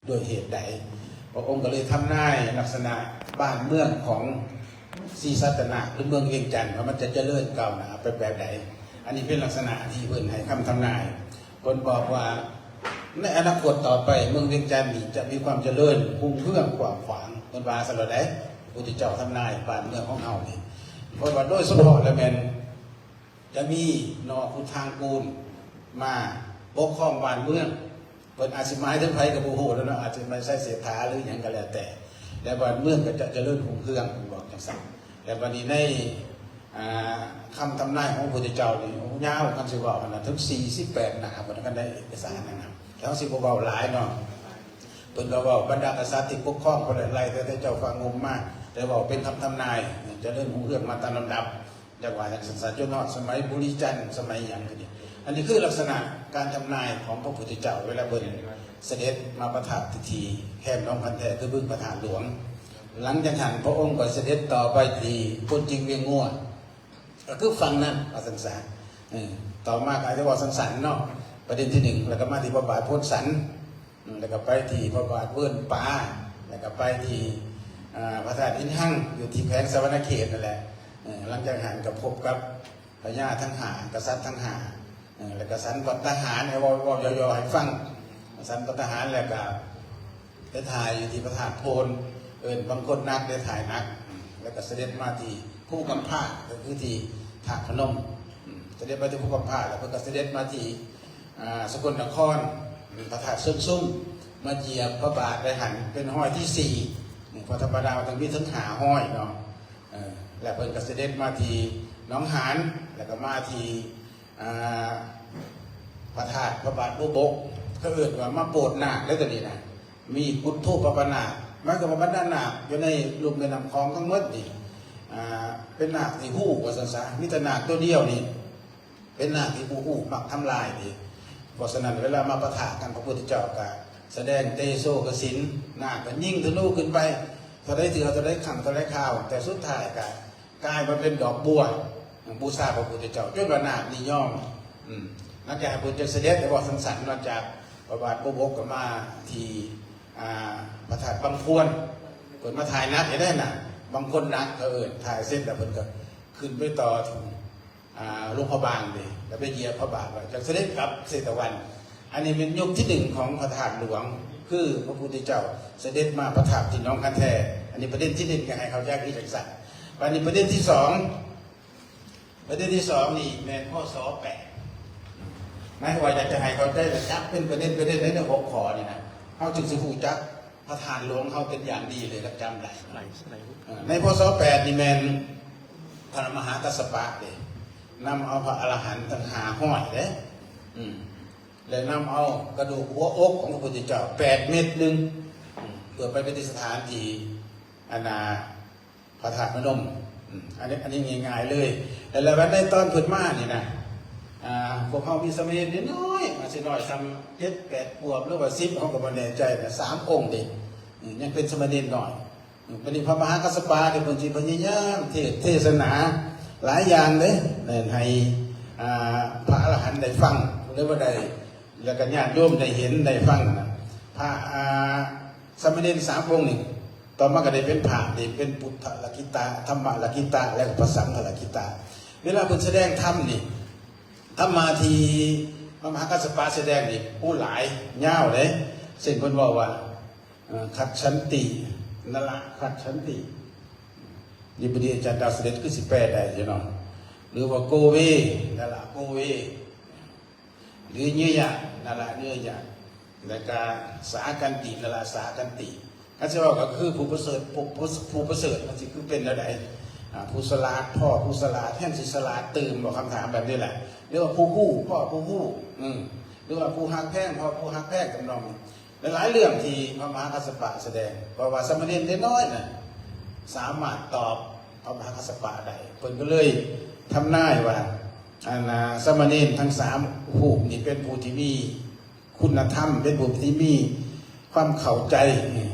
ດ້ວຍເຫດໃດ. ພະອົງກໍເລີຍທຳນາຍລັກສະນະບ້ານເມືອງຂອງສີສັດຕະນາກ ຫຼື ເມືອງວຽງຈັນ ວ່າມັນຈະຈະເລີນກ້າວໜ້າໄປແບບໃດ. ອັນນີ້ເປັນລັກສະນະທີ່ເພິ່ນໃຫ້ຄຳທຳນາຍ. ເພິ່ນບອກວ່າໃນອະນາຄົດຕໍ່ໄປ ເມືອງວຽງຈັນນີ້ຈະມີຄວາມຈະເລີນຮຸ່ງເຮືອງກວ້າງຂວາງ. ເພິ່ນວ່າຊັ້ນໂລດໃດ໋. ພະພຸດທະເຈົ້າທຳນາຍບ້ານເມືອງຂອງເຮົານີ້. ເພິ່ນວ່າໂດຍສະເພາະແລ້ວແມ່ນ ຈະມີນໍຂຸນທາງກູນມາປົກຄອງບ້ານເມືອງ. ເພິ່ນອາດຊິໝາຍເຖິງໃຜກໍບໍ່ຮູ້ແລ້ວເນາະ, ອາດຊິໝາຍໄຊເສດຖາ ຫຼື ຫຍັງກໍແລ້ວແຕ່ ແລະ ບ້ານເມືອງກໍຈະຈະເລີນຮຸ່ງເຮືອງ, ເພິ່ນບອກຈັ່ງຊັ້ນ. ແລະ ບັດນີ້ໃນ ອ່າ ຄຳທຳນາຍຂອງພະພຸດທະເຈົ້ານີ້ ໂອ້ ຍາວ, ຄັນຊິເວົ້າຫັ້ນນະ ເຖິງສີ່ສິບແປດໜ້າພຸ້ນນະ ຄັນໄດ້ເອກະສານນັ້ນນະ. ແລ້ວເຮົາຊິບໍ່ເວົ້າຫຼາຍເນາະ. ເພິ່ນກໍເວົ້າບັນດາກະສັດທີ່ປົກຄອງເພິ່ນຫຼາຍ ແຕ່ເຈົ້າຟ້າງຸ່ມມາ, ແຕ່ເວົ້າເປັນຄຳທຳນາຍ ຈະເລີນຮຸ່ງເຮືອງມາຕາມລຳດັບ. ຈັກວ່າຈັ່ງຊັ້ນຊະ ຈົນຮອດສະໄໝບຸລິຈັນ ສະໄໝຫຍັງກໍດີ. ອັນນີ້ຄືລັກສະນະການທຳນາຍຂອງພະພຸດທະເຈົ້າ ເວລາເພິ່ນສະເດັດມາປະທັບທີ່ແຄມໜອງຄັນແທ ຄືບຶງພະທາດຫຼວງ. ຫຼັງຈາກນັ້ນ ພະອົງກໍສະເດັດຕໍ່ໄປທີ່ໂພນຈິງວຽງງົວ ກໍຄືຝັ່ງນັ້ນ ວ່າຊັ້ນຊະ. ເອີ ຕໍ່ມາກໍອາດຈະເວົ້າສັ້ນໆເນາະ ປະເດັນທີໜຶ່ງ ແລ້ວກໍມາທີ່ພະບາດໂພນສັນ. ອືມ ແລ້ວກໍໄປທີ່ພະບາດເວີນປາ ແລ້ວກໍໄປທີ່ ອ່າ ພະທາດຫີນຮັງ ຢູ່ທີ່ແຂວງສະຫວັນນະເຂດນັ້ນແຫຼະ. ເອີ ຫຼັງຈາກນັ້ນກໍພົບກັບພະຍາທັງຫ້າ ກະສັດທັງຫ້າ ເອີ ແລ້ວກໍສັນກັອນຕະຫານ ໃຫ້ເວົ້າ ເວົ້າຫຍໍ້ໆໃຫ້ຟັງ. ສັນກັອນຕະຫານ ແລ້ວກໍໄປຖ່າຍຢູ່ທີ່ພະທາດໂພນ ເອີ້ນບັງຄົນໜັກ ໄດ້ຖ່າຍໜັກ. ແລ້ວກໍສະເດັດມາທີ່ພູກຳພ້າ ກໍຄືທີ່ທາດພະນົມ. ອືມ ສະເດັດມາທີ່ພູກຳພ້າ ແລ້ວເພິ່ນກໍສະເດັດມາທີ່ ອ່າ ສະກົນນະຄອນ ພະທາດເຊີງຊຸມ ມາຢຽບພະບາດໄວ້ຫັ້ນເປັນຮ້ອຍທີສີ່. ເພາະທຳມະດາມັນຕ້ອງມີເຖິງຫ້າຮ້ອຍເນາະ. ເອີ ແລ້ວເພິ່ນກໍສະເດັດມາທີ່ໜອງຫານ ແລ້ວກໍມາທີ່ ອ່າ ພະທາດພະບາດບົວບົກ ເຂົາເອີ້ນວ່າມາໂປດນາກເດ້ ຕົວນີ້ນະ. ມີກຸດທູປະປະນາກ ໝາຍຄວາມວ່າບັນດານາກຢູ່ໃນລຸ່ມແມ່ນ້ຳຂອງທັງໝົດນີ້ ອ່າ ເປັນນາກທີ່ຮູ້ ວ່າຊັ້ນຊະ. ມີແຕ່ນາກຕົວດຽວນີ້ ເປັນນາກທີ່ບໍ່ຮູ້ມັກທຳລາຍເດ້. ເພາະສະນັ້ນ ເວລາມາປະທະກັນ ພະພຸດທະເຈົ້າກໍສະແດງເຕໂຊກະສິນ, ນາກກໍຍິງທະນູຂຶ້ນໄປ ເທົ່າໃດເທື່ອ ເທົ່າໃດຄັ້ງ ເທົ່າໃດຄາວ, ແຕ່ສຸດທ້າຍກໍກາຍມາເປັນດອກບົວ ບູຊາພະພຸດທະເຈົ້າ ຈົນວ່ານາກນີ້ຍອມ. ອືມ ຫຼັງຈາກເພິ່ນຈະສະເດັດ ແຕ່ວ່າສັ້ນໆ ນອກຈາກພະບາດບົວບົກກໍມາທີ່ ອ່າ ພະທາດບັງພວນ ເພິ່ນມາຖ່າຍໜັກໃຫ້ໄດ້ນະ ບັງຄົນໜັກ ເຂົາເອີ້ນ. ຖ່າຍເສັດແລ້ວເພິ່ນກໍຂຶ້ນໄປຕໍ່ ອ່າ ຫຼວງພະບາງເດ້ ແລ້ວໄປຢຽບພະບາດໄວ້ ຈັ່ງສະເດັດກັບເຊຕະວັນ. ອັນນີ້ແມ່ນຍຸກທີໜຶ່ງຂອງພະທາດຫຼວງ ຄືພະພຸດທະເຈົ້າສະເດັດມາປະທັບທີ່ໜອງຄັນແທ. ອັນນີ້ປະເດັນທີໜຶ່ງ ຢາກໃຫ້ເຂົ້າໃຈຄືຈັ່ງຊັ້ນ. ບັດນີ້ປະເດັນທີສອງ ປະເດັນທີສອງນີ້ແມ່ນ ພ.ສ. ແປດ ໝາຍຄວາມວ່າຢາກຈະໃຫ້ເຂົ້າໃຈ ແລະ ຈັບເປັນປະເດັນ ປະເດັນໃນຫົວຂໍ້ນີ້ນະ ເຮົາຈຶ່ງຊິຮູ້ຈັກ ພະທາດຫຼວງເຮົາເປັນຢ່າງດີເລີຍ ແລະ ຈຳໄດ້. ເອີ ໃນ ພ.ສ. ແປດ ນີ້ແມ່ນພະມະຫາກັດສະປະເດ້ ນຳເອົາພະອະລະຫັນຕັ້ງຫ້າຮ້ອຍເດ້ ອືມ ແລະ ນຳເອົາກະດູກຫົວອົກຂອງພະພຸດທະເຈົ້າແປດເມັດໜຶ່ງ ອືມ ເພື່ອໄປປະດິດສະຖານທີ່ ອັນນ່າ ພະທາດພະນົມ. ອືມ ອັນນີ້ ອັນນີ້ງ່າຍໆເລີຍ. ແລ້ວ ແລ້ວໃນຕອນເພິ່ນມານີ້ນະ ອ່າ ພວກເຮົາມີສາມເນນນ້ອຍໆ ອາດຊິນ້ອຍສ່ຳເຈັດແປດຂວບ ຫຼືວ່າສິບ ເຮົາກໍບໍ່ແນ່ໃຈນະ ສາມອົງເດ້ ອືມ ຍັງເປັນສາມເນນນ້ອຍ. ອືມ ບັດນີ້ພະມະຫາກັດສະປະນີ້ ເພິ່ນຊິພະຍາຍາມເທດເທສະໜາຫຼາຍຢ່າງເດ້ ແມ່ນໃຫ້ ອ່າ ພະອະລະຫັນໄດ້ຟັງ ຫຼືວ່າໄດ້ ແລ້ວກໍຍາດໂຍມໄດ້ເຫັນໄດ້ຟັງນະ. ພະ ອ່າ ສາມເນນສາມອົງນີ້ ຕໍ່ມາກໍໄດ້ເປັນພະ ໄດ້ເປັນພຸດທະລະກິຕະ ທຳມະລະກິຕະ ແລະ ພະສັງຄະລະກິຕະ. ເວລາເພິ່ນສະແດງທຳນີ້ ທຳມະທີ່ພະມະຫາກັດສະປະສະແດງນີ້ ໂອ້ ຫຼາຍ ຍາວເດ້. ເຊັ່ນເພິ່ນເວົ້າວ່າ ເອີ ຄັດສັນຕິ ນະລະຄັດສັນຕິ ນີ້ ບາດນີ້ອາຈານດາວສະເດັດຄືຊິແປໄດ້ຢູ່ເນາະ ຫຼືວ່າໂກເວ ນະລະໂກເວ ຫຼືເຍຍະ ນະລະເຍຍະ ແລ້ວກະສາກັນຕິ ນະລະສາກັນຕິ. ຄັນຊິເວົ້າກໍຄືຜູ້ປະເສີດ ຜູ້ ຜູ້ ຜູ້ປະເສີດ ມັນຊິຄືເປັນແນວໃດ? ອ່າ ຜູ້ສະຫຼາດພໍ້ຜູ້ສະຫຼາດ ແຮງຊິສະຫຼາດຕື່ມບໍ? ຄຳຖາມແບບນີ້ແຫຼະ. ຫຼືວ່າຜູ້ຮູ້ພໍ້ຜູ້ຮູ້ ອືມ ຫຼືວ່າຜູ້ຮັກແພງພໍ້ຜູ້ຮັກແພງ ທຳນອງ ຫຼາຍໆເລື່ອງທີ່ພະມະຫາກັດສະປະສະແດງ ເພາະວ່າສາມະເນນນ້ອຍໆນະ ສາມາດຕອບພະມະຫາກັດສະປະໄດ້. ເພິ່ນກໍເລີຍທຳນາຍວ່າ ອັນນ່າ ສາມະເນນທັງສາມຮູບນີ້ເປັນຜູ້ທີ່ມີຄຸນນະທຳ ເປັນຜູ້ທີ່ມີຄວາມເຂົ້າໃຈ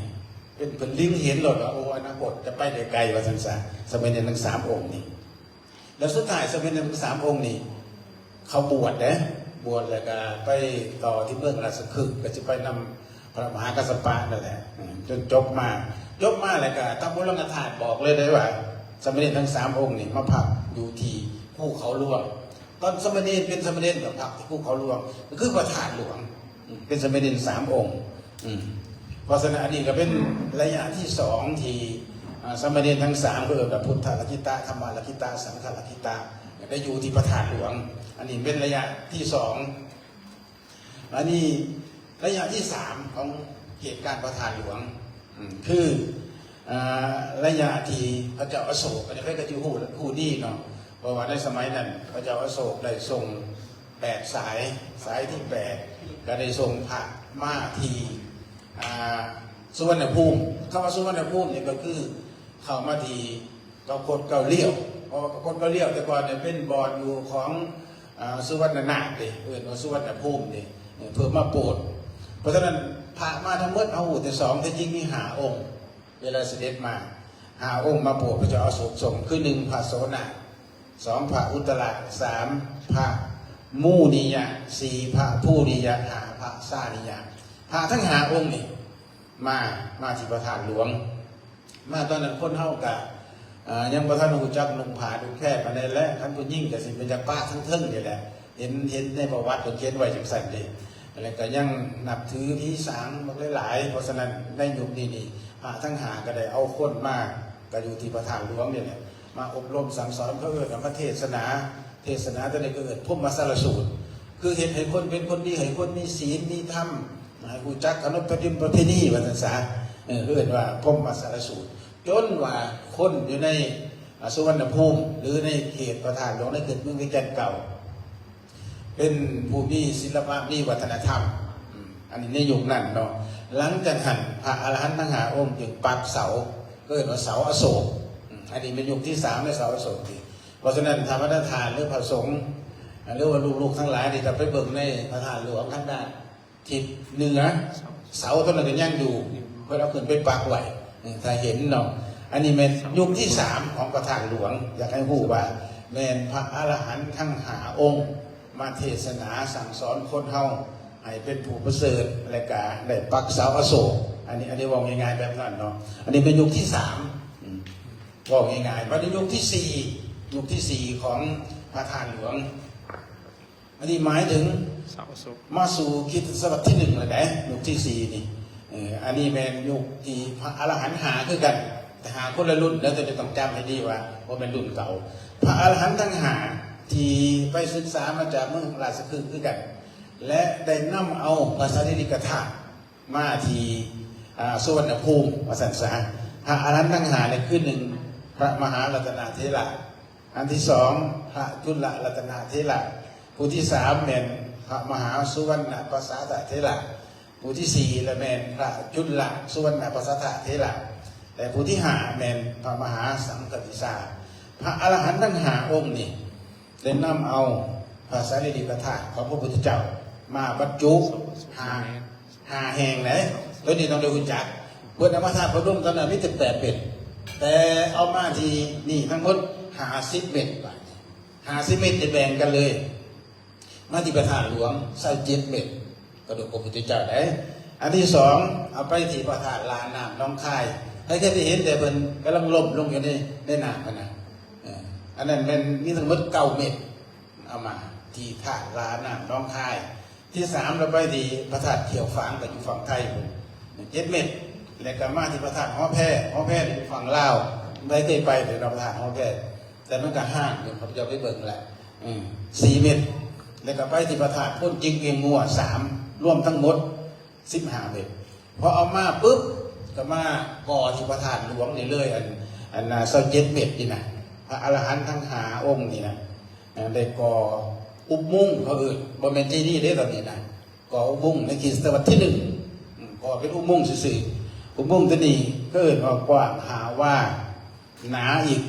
ເປັນ ເພິ່ນເລັງເຫັນໂລດວ່າ ໂອ້ ອະນາຄົດຈະໄປໄດ້ໄກ ວ່າຊັ້ນຊະ ສາມະເນນທັງສາມອົງນີ້. ແລ້ວສຸດທ້າຍສາມະເນນທັງສາມອົງນີ້ ເຂົາບວດເດ້ ບວດແລ້ວກໍໄປຕໍ່ທີ່ເມືອງລາຊະຄຶກ ກໍຊິໄປນຳ ພະມະຫາກັດສະປະນັ້ນແຫຼະ ຈົນຈົບມາ. ຈົບມາແລ້ວກໍຕຳບົວລັງກະທາດບອກເລີຍໄດ້ວ່າ ສາມະເນນທັງສາມອົງນີ້ມາພັກຢູ່ທີ່ພູເຂົາຫຼວງ. ຕອນສາມະເນນເປັນສາມະເນນກໍພັກທີ່ພູເຂົາຫຼວງ ກໍຄືພະທາດຫຼວງ ເປັນສາມະເນນສາມອົງ. ອືມ ເພາະສະນັ້ນ ອັນນີ້ກໍເປັນໄລຍະທີສອງທີ່ ອ່າ ສາມະເນນທັງສາມ ກໍເອີ້ນວ່າ ພຸດທະລັກຂິຕະ, ທຳມະລັກຂິຕະ, ສັງຄະລັກຂິຕະ ໄດ້ຢູ່ທີ່ພະທາດຫຼວງ. ອັນນີ້ເປັນໄລຍະທີສອງ. ອັນນີ້ໄລຍະທີສາມຂອງເຂດການພະທາດຫຼວງ ອືມ ຄື ອ່າ ໄລຍະທີ່ພະເຈົ້າອະໂສກ ອັນນີ້ໃຜກໍຊິຮູ້ ຮູ້ດີເນາະ ເພາະວ່າໃນສະໄໝນັ້ນ ພະເຈົ້າອະໂສກໄດ້ສົ່ງແປດສາຍ ສາຍທີແປດ ກໍໄດ້ສົ່ງພະມາທີ່ ອ່າ ສຸວັນນະພູມ. ຄຳວ່າສຸວັນນະພູມນີ້ກໍຄືເຂົ້າມາທີ່ເກົ້າຄົດເກົ້າລ້ຽວ ເພາະວ່າເກົ້າຄົດເກົ້າລ້ຽວແຕ່ກ່ອນນີ້ເປັນບ່ອນຢູ່ຂອງ ອ່າ ສຸວັນນະນາດເດ້ ເອີ້ນວ່າສຸວັນນະພູມເດ້ ເອີ ເພື່ອມາໂປດ. ເພາະສະນັ້ນ ພະມາທັງໝົດເຮົາຮູ້ແຕ່ສອງ ແທ້ຈິງມີຫ້າອົງ ເວລາສະເດັດມາ ຫ້າອົງມາໂປດພະເຈົ້າອະໂສກສົມ ຄື ໜຶ່ງ ພະໂສນະ, ສອງ ພະອຸດຕະລະ, ສາມ ພະມູນິຍະ, ສີ່ ພະພູລິຍະ, ຫ້າ ພະຊານິຍະ. ພະທັງຫ້າອົງນີ້ມາ ມາທີ່ພະທາດຫຼວງ. ມາຕອນນັ້ນຄົນເຮົາກະ ເອີ ຍັງບໍ່ທັນຮູ້ຈັກນຸ່ງຜ້ານຸ່ງແພປານໃດແຫຼະ ຄັນຜູ້ຍິງກະຊິເປັນຈັກປະທາງເທິງນີ້ແຫຼະ ເຫັນ ເຫັນໃນປະຫວັດເພິ່ນຂຽນໄວ້ຈັ່ງຊັ້ນເດ້ ແລ້ວກະຍັງນັບຖືຜີສາງບັກຫຼາຍໆ. ເພາະສະນັ້ນໃນຍຸກນີ້ນີ້ ພະທັງຫ້າກະໄດ້ເອົາຄົນມາ ກະຢູ່ທີ່ພະທາດຫຼວງນີ້ແຫຼະ ມາອົບຮົມສັ່ງສອນ ເຂົາເອີ້ນວ່າມາເທດສະໜາ. ເທດສະໜາຕົວນີ້ກໍເອີ້ນພົມມະສາລະສູດ ຄືເຮັດໃຫ້ຄົນເປັນຄົນດີ ໃຫ້ຄົນມີສິນມີທຳ ໃຫ້ຮູ້ຈັກຂະໜົບປະດິມປະເພນີ ວ່າຊັ້ນສາ ເອີ້ນວ່າພົມມະສາລະສູດ. ຈົນວ່າຄົນຢູ່ໃນ ອາ ສຸວັນນະພູມ ຫຼື ໃນເຂດພະທາດຫຼວງ ໃນເຂດເມືອງວຽງຈັນເກົ່າ ເປັນຜູ້ມີສິລະປະ ມີວັດທະນະທຳ ອືມ ອັນນີ້ໃນຍຸກນັ້ນເນາະ. ຫຼັງຈາກນັ້ນ ພະອະລະຫັນທັງຫ້າອົງຈຶ່ງປັກເສົາ ກໍເອີ້ນວ່າເສົາອະໂສກ ອືມ ອັນນີ້ແມ່ນຍຸກທີສາມ ໃນເສົາອະໂສກນີ້. ເພາະສະນັ້ນ ຖ້າບັນດາທ່ານ ຫຼື ພະສົງ ຫຼືວ່າລູກໆທັງຫຼາຍນີ້ ຖ້າໄປເບິ່ງໃນພະທາດຫຼວງທາງດ້ານ ທິດເໜືອ ເສົາຕົວນັ້ນກໍຍັງຢູ່ ເພິ່ນເອົາຂຶ້ນໄປປັກໄວ້ ເອີ ຖ້າເຫັນເນາະ. ອັນນີ້ແມ່ນຍຸກທີສາມຂອງພະທາດຫຼວງ ຢາກໃຫ້ຮູ້ວ່າແມ່ນພະອະລະຫັນທັງຫ້າອົງມາເທດສະໜາສັ່ງສອນຄົນເຮົາໃຫ້ເປັນຜູ້ປະເສີດ ແລະກະໄດ້ປັກເສົາອະໂສກ. ອັນນີ້ ອັນນີ້ເວົ້າງ່າຍໆແບບນັ້ນເນາະ. ອັນນີ້ແມ່ນຍຸກທີສາມ ອືມ ເວົ້າງ່າຍໆ. ບັດນີ້ຍຸກທີສີ່ ຍຸກທີສີ່ຂອງພະທາດຫຼວງ ອັນນີ້ໝາຍເຖິງ ເສົາອະໂສກ ມາສູ່ຄຣິສຕະສະວັດທີໜຶ່ງແລ້ວເດ້ ຍຸກທີສີ່ນີ້. ເອີ ອັນນີ້ແມ່ນຍຸກທີ່ພະອະລະຫັນຫ້າຄືກັນ ແຕ່ຫ້າຄົນລະລຸ້ນເດີ ຕ້ອງຈຳໃຫ້ດີວ່າບໍ່ແມ່ນລຸ້ນເກົ່າ. ພະອະລະຫັນທັງຫ້າທີ່ໄປສຶກສາມາຈາກເມືອງລາຊະຄຶກຄືກັນ ແລະ ໄດ້ນຳເອົາພະສາລີລິກະທາດ ມາທີ່ ອ່າ ສຸວັນນະພູມ ວ່າຊັ້ນຊະ. ພະອະລະຫັນທັງຫ້ານີ້ຄື ໜຶ່ງ ພະມະຫາລັດຕະນະເຖລະ, ອັນທີສອງ ພະຈຸລະລັດຕະນະເຖລະ, ຜູ້ທີສາມແມ່ນພະມະຫາສຸວັນນະປະສາທະເຖລະ, ຜູ້ທີສີ່ລະແມ່ນພະຈຸລະສຸວັນນະປະສາທະເຖລະ ແລະ ຜູ້ທີຫ້າແມ່ນພະມະຫາສັງຄະຕິສາ. ພະອະລະຫັນທັງຫ້າອົງນີ້ ໄດ້ນຳເອົາພະສາລີລິກະທາດຂອງພະພຸດທະເຈົ້າມາບັນຈຸຫ້າ ຫ້າແຫ່ງໃດ໋. ໂຕນີ້ຕ້ອງໄດ້ຮູ້ຈັກ ເພິ່ນເອົາມາທາດພະນົມຕອນນັ້ນມີແຕ່ແປດເມັດ ແຕ່ເອົາມາທີ່ນີ້ທັງໝົດຫ້າສິບເມັດ. ບາດນີ້ຫ້າສິບເມັດໄດ້ແບ່ງກັນເລີຍ ມາທີ່ພະທາດຫຼວງຊາວເຈັດເມັດ ກະດູກພະພຸດທະເຈົ້າໄດ໋. ອັນທີສອງ ເອົາໄປທີ່ພະທາດລານ້ຳໜອງຄາຍ ໃຜເຄີຍໄດ້ເຫັນ ແຕ່ເພິ່ນກຳລັງລົ້ມລົງຢູ່ໃນ ໃນນ້ຳຫັ້ນນະ. ເອີ ອັນນັ້ນແມ່ນມີທັງໝົດເກົ້າເມັດ ເອົາມາທີ່ທາດລານ້ຳໜອງຄາຍ. ທີສາມ ເຮົາໄປທີ່ພະທາດຂ້ຽວຝາງ ກໍຢູ່ຝັ່ງໄທພຸ້ນ ເຈັດເມັດ ແລ້ວກໍມາທີ່ພະທາດຫໍແພ ຫໍແພຢູ່ຝັ່ງລາວ. ໃຜເຄີຍໄປເດເນາະ ພະທາດຫໍແພ ແຕ່ມັນກໍຮ້າງຢູ່ ຂ້າພະເຈົ້າໄປເບິ່ງແລ້ວ ອືມ ສີ່ເມັດ ແລ້ວກໍໄປທີ່ພະທາດໂພນຈິກວຽງງົວ ສາມ ລວມທັງໝົດສິບຫ້າເມັດ. ພໍເອົາມາປຶບ ກໍມາກໍ່ທີ່ພະທາດຫຼວງນີ້ເລີຍ ອັນ ອັນຊາວເຈັດເມັດນີ້ນະ ພະອະລະຫັນທັງຫ້າອົງນີ້ນະ ໄດ້ກໍ່ອຸໂມງ ເຂົາເອີ້ນ ບໍ່ແມ່ນເຈດີເດ້ຕອນນີ້ນະ ກໍ່ອຸໂມງໃນຄຣິສຕະວັດທີໜຶ່ງ ອືມ ກໍ່ເປັນອຸໂມງຊື່ໆ. ອຸໂມງຕົວນີ້ເຂົາເອີ້ນວ່າກວ້າງຫ້າວາ ໜາອີກ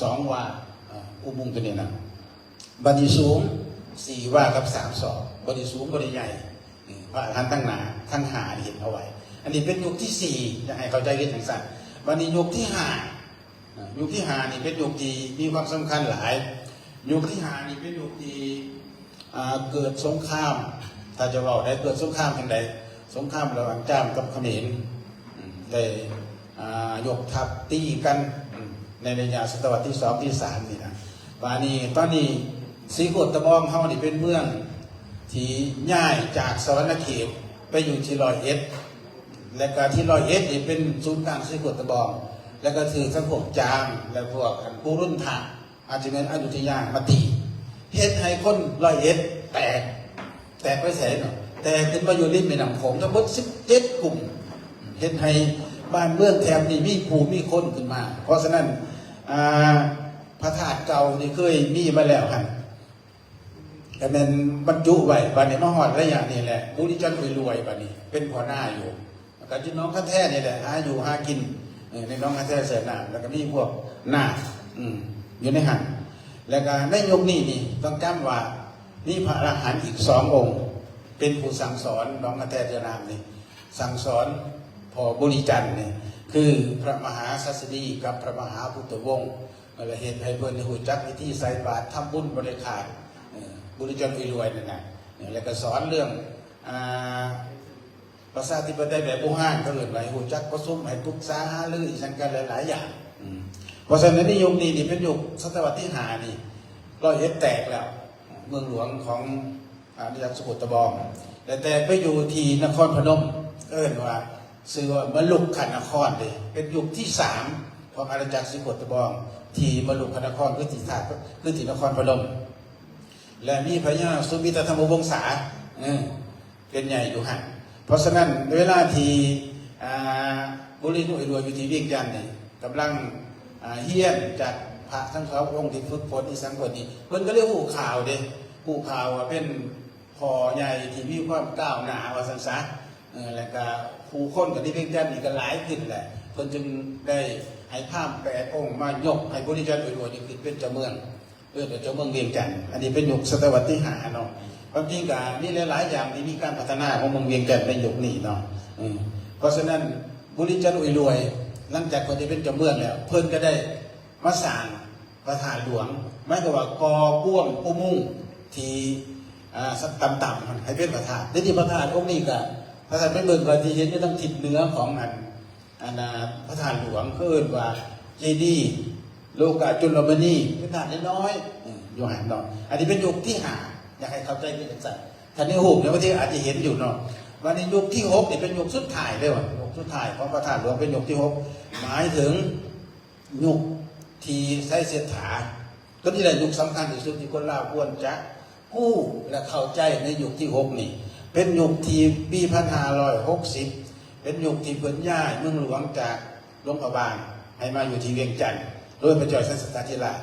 ສອງວາ ເອີ ອຸໂມງຕົວນີ້ນະ ບັດນີ້ສູງສີ່ວາກັບສາມສອກ ບໍ່ໄດ້ສູງບໍ່ໄດ້ໃຫຍ່. ເອີ ພະອະລະຫັນທັງໜ້າ ທັງຫ້ານີ້ເຮັດເອົາໄວ້. ອັນນີ້ເປັນຍຸກທີສີ່ ຢາກໃຫ້ເຂົ້າໃຈຄືຈັ່ງຊັ້ນ. ບັດນີ້ຍຸກທີຫ້າ ເອີ ຍຸກທີຫ້ານີ້ເປັນຍຸກທີ່ມີຄວາມສຳຄັນຫຼາຍ. ຍຸກທີຫ້ານີ້ເປັນຍຸກທີ່ ອ່າ ເກີດສົງຄາມ ຖ້າຈະເວົ້າໄດ້ ເກີດສົງຄາມຈັ່ງໃດ? ສົງຄາມລະຫວ່າງຈ້າມກັບຂະເໝນ ໄດ້ ອ່າ ຍົກທັບຕີກັນ ໃນໄລຍະສະຕະວັດທີສອງ ທີສາມນີ້ນະ. ບາດນີ້ຕອນນີ້ສີໂຄດຕະບອງເຮົານີ້ເປັນເມືອງທີ່ຍ້າຍຈາກສະຫວັນນະເຂດໄປຢູ່ທີ່ຮ້ອຍເອັດ ແລະກະທີ່ຮ້ອຍເອັດນີ້ເປັນສູນກາງສີໂຄດຕະບອງ ແລະກະຖືກທັງພວກຈາມ ແລະພວກ ອັນ ກຸລຸນທະ ອາດຈະແມ່ນອະຍຸດທະຍາມາຕີ ເຮັດໃຫ້ຄົນຮ້ອຍເອັດແຕກ ແຕກໄປໃສເນາະ ແຕກຂຶ້ນມາຢູ່ລິມແມ່ນ້ຳໂຂງທັງໝົດສິບເຈັດກຸ່ມ ເຮັດໃຫ້ບ້ານເມືອງແຖບນີ້ມີຜູ້ມີຄົນຂຶ້ນມາ. ເພາະສະນັ້ນ ອ່າ ພະທາດເກົ່າທີ່ເຄີຍມີມາແລ້ວຫັ້ນ ກະແມ່ນບັນຈຸໄວ້. ບາດນີ້ມາຮອດໄລຍະນີ້ແຫຼະ ບຸລິຈັນອຸຍລວຍ ບາດນີ້ເປັນພໍ່ນາຢູ່ ກະຢູ່ໜອງຄາແທນີ້ແຫຼະ ຫາຢູ່ຫາກິນ ເອີ ໃນໜອງຄາແທເສືອນ້ຳ ແລ້ວກະມີພວກນາກ ອືມ ຢູ່ໃນຫັ້ນ. ແລ້ວກະໃນຍຸກນີ້ນີ້ຕ້ອງຈຳວ່າມີພະອະລະຫັນອີກສອງອົງ ເປັນຜູ້ສັ່ງສອນໜອງຄາແທເສືອນ້ຳນີ້ ສັ່ງສອນພໍ່ບຸລິຈັນນີ້ ຄືພະມະຫາສັດສະດີກັບພະມະຫາພຸດທະວົງ ແລະເຮັດໃຫ້ເພິ່ນໄດ້ຮູ້ຈັກວິທີໃສ່ບາດ ທຳບຸນບໍ່ໄດ້ຂາດ ເອີ ບຸລິຈັນອຸຍລວຍນັ້ນນະ. ແລ້ວກະສອນເລື່ອງ ອ່າ ປະຊາທິປະໄຕແບບບູຮານ ເຂົາເອີ້ນວ່າໃຫ້ຮູ້ຈັກປະຊຸມ ໃຫ້ປຶກສາຫາລືອີ່ຫຍັງກັນຫຼາຍໆຢ່າງ. ອືມ ເພາະສະນັ້ນໃນຍຸກນີ້ນີ້ເປັນຍຸກສະຕະວັດທີຫ້ານີ້ ຮ້ອຍເອັດແຕກແລ້ວ ເມືອງຫຼວງຂອງອານາຈັກສະກົດຕະບອງ ແລະແຕກໄປຢູ່ທີ່ນະຄອນພະນົມ ເອີ້ນວ່າ ຊື່ວ່າມະລຸກຄະນະຄອນເດ້ ເປັນຍຸກທີສາມຂອງອານາຈັກສະກົດຕະບອງ ທີ່ມະລຸກຄະນະຄອນ ຄືທີ່ທາດ ຄືທີ່ນະຄອນພະນົມ ແລະມີພະຍາສຸມິດຕະທຳມະວົງສາ ເອີ ເປັນໃຫຍ່ຢູ່ຫັ້ນ. ເພາະສະນັ້ນ ເວລາທີ່ ອ່າ ບຸລິຈັນອຸຍລວຍຢູ່ທີ່ວຽງຈັນນີ້ ກຳລັງ ອ່າ ຮຽນຈາກພະທັງສອງອົງທີ່ຝຶກຝົນອີ່ສັງເພິ່ນນີ້ ເພິ່ນກະເລີຍຮູ້ຂ່າວເດ້ ຮູ້ຂ່າວວ່າເປັນພໍ່ໃຫຍ່ທີ່ມີຄວາມກ້າວໜ້າວ່າຊັ້ນຊະ ເອີ ແລ້ວກະຜູ້ຄົນກະທີ່ວຽງຈັນນີ້ກະຫຼາຍຂຶ້ນແຫຼະ ເພິ່ນຈຶ່ງໄດ້ໃຫ້ພາມແປດອົງມາຍົກໃຫ້ບຸລິຈັນອຸຍລວຍນີ້ຂຶ້ນເປັນເຈົ້າເມືອງ. ເອີ້ນວ່າເຈົ້າເມືອງວຽງຈັນ ອັນນີ້ເປັນຍຸກສະຕະວັດທີຫ້າເນາະ. ຄວາມຈິງກະມີຫຼາຍໆຢ່າງທີ່ມີການພັດທະນາຂອງເມືອງວຽງຈັນໃນຍຸກນີ້ເນາະ. ເອີ ເພາະສະນັ້ນ ບຸລິຈັນອຸຍລວຍ ຫຼັງຈາກເພິ່ນໄດ້ເປັນເຈົ້າເມືອງແລ້ວ ເພິ່ນກະໄດ້ມາສ້າງພະທາດຫຼວງ ໝາຍຄວາມວ່າກໍ່ກວ້າງອຸໂມງທີ່ ອ່າ ຕ່ຳໆໃຫ້ເປັນພະທາດ. ດຽວນີ້ພະທາດອົງນີ້ກະ ພະທາດໄປເບິ່ງກະທີ່ເຫັນຢູ່ທາງທິດເໜືອຂອງອັນ ອັນນາ ພະທາດຫຼວງ ເຂົາເອີ້ນວ່າເຈດີໂລກະຈຸນລະມະນີ ເປັນທາດນ້ອຍໆ ເອີ ຢູ່ຫັ້ນເນາະ. ອັນນີ້ເປັນຍຸກທີຫ້າ ຢາກໃຫ້ເຂົ້າໃຈຄືຈັ່ງຊັ້ນ. ທ່ານໃນຮູບນີ້ບາງທີອາດຈະເຫັນຢູ່ເນາະ. ບາດນີ້ຍຸກທີຫົກນີ້ເປັນຍຸກສຸດທ້າຍເດີ ຍຸກສຸດທ້າຍຂອງພະທາດຫຼວງ ເປັນຍຸກທີຫົກ ໝາຍເຖິງຍຸກທີ່ໄຊເສດຖາ ຕົວນີ້ແຫຼະຍຸກສຳຄັນທີ່ສຸດທີ່ຄົນລາວຄວນຈະຮູ້ ແລະ ເຂົ້າໃຈໃນຍຸກທີຫົກນີ້ ເປັນຍຸກທີ່ປີພັນຫ້າຮ້ອຍຫົກສິບ ເປັນຍຸກທີ່ເພິ່ນຍ້າຍເມືອງຫຼວງຈາກຫຼວງພະບາງໃຫ້ມາຢູ່ທີ່ວຽງຈັນ ໂດຍພະເຈົ້າໄຊເສດຖາທິລາດ.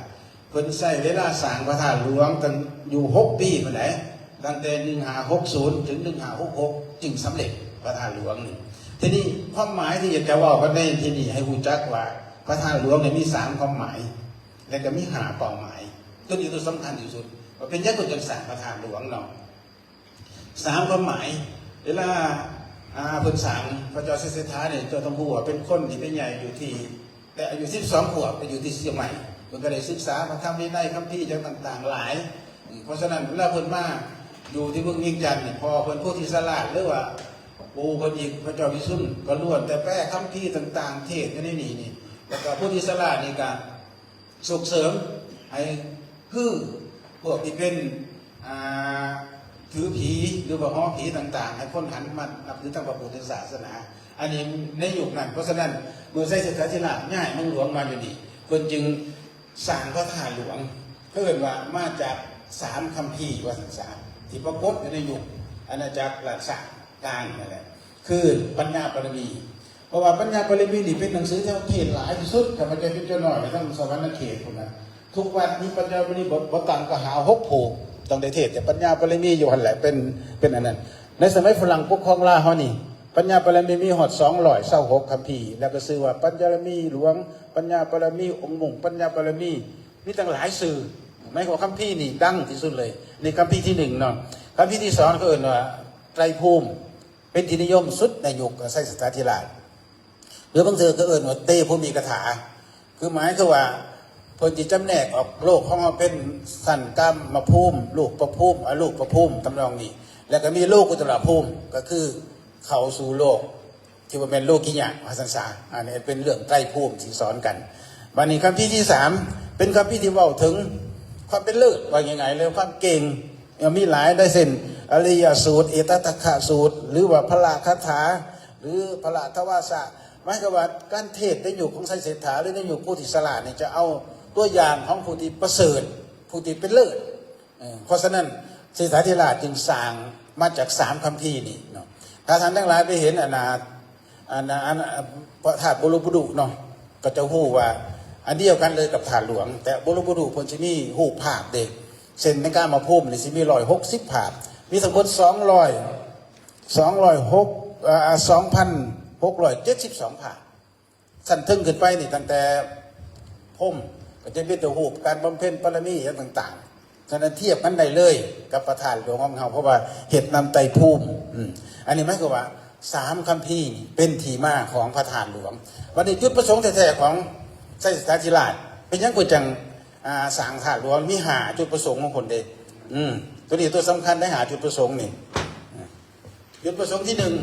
ເພິ່ນໃຊ້ເວລາສ້າງພະທາດຫຼວງຕັ້ງຢູ່ຫົກປີພຸ້ນໃດ໋ ຕັ້ງແຕ່ໜຶ່ງຫ້າຫົກສູນ ເຖິງໜຶ່ງຫ້າຫົກຫົກ ຈຶ່ງສຳເລັດພະທາດຫຼວງນີ້. ທີນີ້ຄວາມໝາຍທີ່ຢາກຈະເວົ້າກັນໃນທີ່ນີ້ໃຫ້ຮູ້ຈັກວ່າ ພະທາດຫຼວງນີ້ມີສາມຄວາມໝາຍ ແລະກະມີຫ້າເປົ້າໝາຍ. ຕົວນີ້ຕົວສຳຄັນທີ່ສຸດ ວ່າເປັນຫຍັງເພິ່ນຈຶ່ງສ້າງພະທາດຫຼວງເນາະ. ສາມຄວາມໝາຍ ເວລາ ອ່າ ເພິ່ນສ້າງ ພະເຈົ້າໄຊເສດຖານີ້ ເຈົ້າຕ້ອງຮູ້ວ່າເປັນຄົນທີ່ໄປໃຫຍ່ຢູ່ທີ່ ແຕ່ອາຍຸສິບສອງຂວບ ໄປຢູ່ທີ່ຊຽງໃໝ່ ເພິ່ນກະໄດ້ສຶກສາພະທຳວິໄນ ຄຳພີຫຍັງຕ່າງໆຫຼາຍ. ເພາະສະນັ້ນ ເວລາເພິ່ນມາຢູ່ທີ່ເມືອງວຽງຈັນນີ້ ພໍ່ເພິ່ນໂພທິສະຫຼາດ ຫຼືວ່າ ປູ່ເພິ່ນອີກ ພະເຈົ້າວິຊຸນ ກະລ້ວນແຕ່ແປຄຳພີຕ່າງໆ ເທດຢູ່ໃນນີ້ນີ້ ແລ້ວກະໂພທິສະຫຼາດນີ້ກະ ສົ່ງເສີມໃຫ້ຄືພວກທີ່ເປັນ ອ່າ ຖືຜີ ຫຼືວ່າຫໍຜີຕ່າງໆ ໃຫ້ຄົນຫັນມານັບຖືທາງພະພຸດທະສາສະໜາ ອັນນີ້ໃນຍຸກນັ້ນ. ເພາະສະນັ້ນ ເມື່ອໄຊເສດຖາທິລາດຍ້າຍເມືອງຫຼວງມາຢູ່ນີ້ ເພິ່ນຈຶ່ງສ້າງພະທາດຫຼວງ ເອີ້ນວ່າມາຈາກສາມຄຳພີວ່າຊັ້ນຊະ ທີ່ປາກົດຢູ່ໃນຍຸກອານາຈັກລາຊະກາງນັ້ນແຫຼະ ຄືປັນຍາປາລະມີ. ເພາະວ່າປັນຍາປາລະມີນີ້ເປັນໜັງສືທີ່ເຮົາເທດຫຼາຍທີ່ສຸດ ຖ້າມັນຈະເປັນເຈົ້ານ້ອຍໄປທາງສະຫວັນນະເຂດພຸ້ນນະ. ທຸກວັດມີປັນຍາປາລະມີບໍ່ ບໍ່ຕ່ຳກວ່າຫ້າຫົກຜູ້ ຕ້ອງໄດ້ເທດແຕ່ປັນຍາປາລະມີຢູ່ຫັ້ນແຫຼະ ເປັນ ເປັນອັນນັ້ນ. ໃນສະໄໝຝຣັ່ງປົກຄອງລາວເຮົານີ້ ປັນຍາປາລະມີມີຮອດສອງຮ້ອຍຊາວຫົກຄຳພີ ແລ້ວກໍຊື່ວ່າປັນຍາປາລະມີຫຼວງ, ປັນຍາປາລະມີອົງມຸງ, ປັນຍາປາລະມີ ມີຕັ້ງຫຼາຍຊື່. ໃນຫົວຄຳພີນີ້ດັງທີ່ສຸດເລີຍ ນີ້ຄຳພີທີໜຶ່ງເນາະ. ຄຳພີທີສອງເຂົາເອີ້ນວ່າໄຕຣພູມ ເປັນທີ່ນິຍົມສຸດໃນຍຸກໄຊເສດຖາທິລາດ ຫຼືບາງເທື່ອກໍເອີ້ນວ່າເຕພູມີກະຖາ ຄືໝາຍຄືວ່າເພິ່ນຊິຈຳແນກອອກໂລກຂອງເຮົາເປັນຊັ້ນກາມມະພູມ, ຮູບປະພູມ, ອະຮູບປະພູມ ທຳນອງນີ້ ແລ້ວກໍມີໂລກຸດຕະລະພູມ ກໍຄື ເຂົ້າສູ່ໂລກທີ່ວ່າແມ່ນໂລກິຍະ ວ່າຊັ້ນຊະ. ອັນນີ້ເປັນເລື່ອງໄຕພູມທີ່ສອນກັນ. ບັດນີ້ຄຳພີທີ່ສາມ ເປັນຄຳພີທີ່ເວົ້າເຖິງຄວາມເປັນເລີດ ວ່າງ່າຍໆ ແລ້ວຄວາມເກັ່ງ ມີຫຼາຍໄດ້ ເຊັ່ນ ອະລິຍະສູດ, ເອຕະທັກຄະສູດ ຫຼືວ່າພະລະຄາຖາ ຫຼືພະລະທະວາສະ. ໝາຍຄວາມວ່າການເທດໃນຍຸກຂອງໄຊເສດຖາ ຫຼືໃນຍຸກໂພທິສະຫຼາດນີ້ ຈະເອົາຕົວຢ່າງຂອງຜູ້ທີ່ປະເສີດ, ຜູ້ທີ່ເປັນເລີດ. ເອີ ເພາະສະນັ້ນ ເສດຖາທິລາດຈຶ່ງສ້າງມາຈາກສາມຄຳພີນີ້ເນາະ. ຖ້າທ່ານທັງຫຼາຍໄປເຫັນອັນນ່າ ອັນນ່າ ອັນ ພະທາດໂບໂລບຸດຸເນາະ ກໍຈະຮູ້ວ່າອັນດຽວກັນເລີຍກັບທາດຫຼວງ, ແຕ່ໂບໂລບຸດຸເພິ່ນຊິມີຮູບພາບເດ້. ເຊັ່ນໃນກາມະພູມນີ້ຊິມີຮ້ອຍຫົກສິບພາບ, ມີທັງໝົດສອງຮ້ອຍ ສອງຮ້ອຍຫົກ ເອີ ສອງພັນຫົກຮ້ອຍເຈັດສິບສອງພາບ. ຊັ້ນເທິງຂຶ້ນໄປນີ້ ຕັ້ງແຕ່ພົມ ກໍຈະມີແຕ່ຮູບການບຳເພັນບາລະມີຫຍັງຕ່າງໆ. ສະນັ້ນທຽບກັນໄດ້ເລີຍກັບພະທາດຫຼວງຂອງເຮົາ ເພາະວ່າເຮັດນຳໄຕພູມ. ອືມ ອັນນີ້ໝາຍຄວາມວ່າສາມຄຳພີນີ້ເປັນທີ່ມາຂອງພະທາດຫຼວງ. ບັດນີ້ຈຸດປະສົງແທ້ໆຂອງໄຊເສດຖາທິລາດ ເປັນຫຍັງເພິ່ນຈັ່ງ ອ່າ ສ້າງທາດຫຼວງ? ມີຫ້າຈຸດປະສົງຂອງເພິ່ນເດ້. ອືມ ຕົວນີ້ຕົວສຳຄັນໄດ໋ ຫ້າຈຸດປະສົງນີ້. ຈຸດປະສົງທີໜຶ່ງ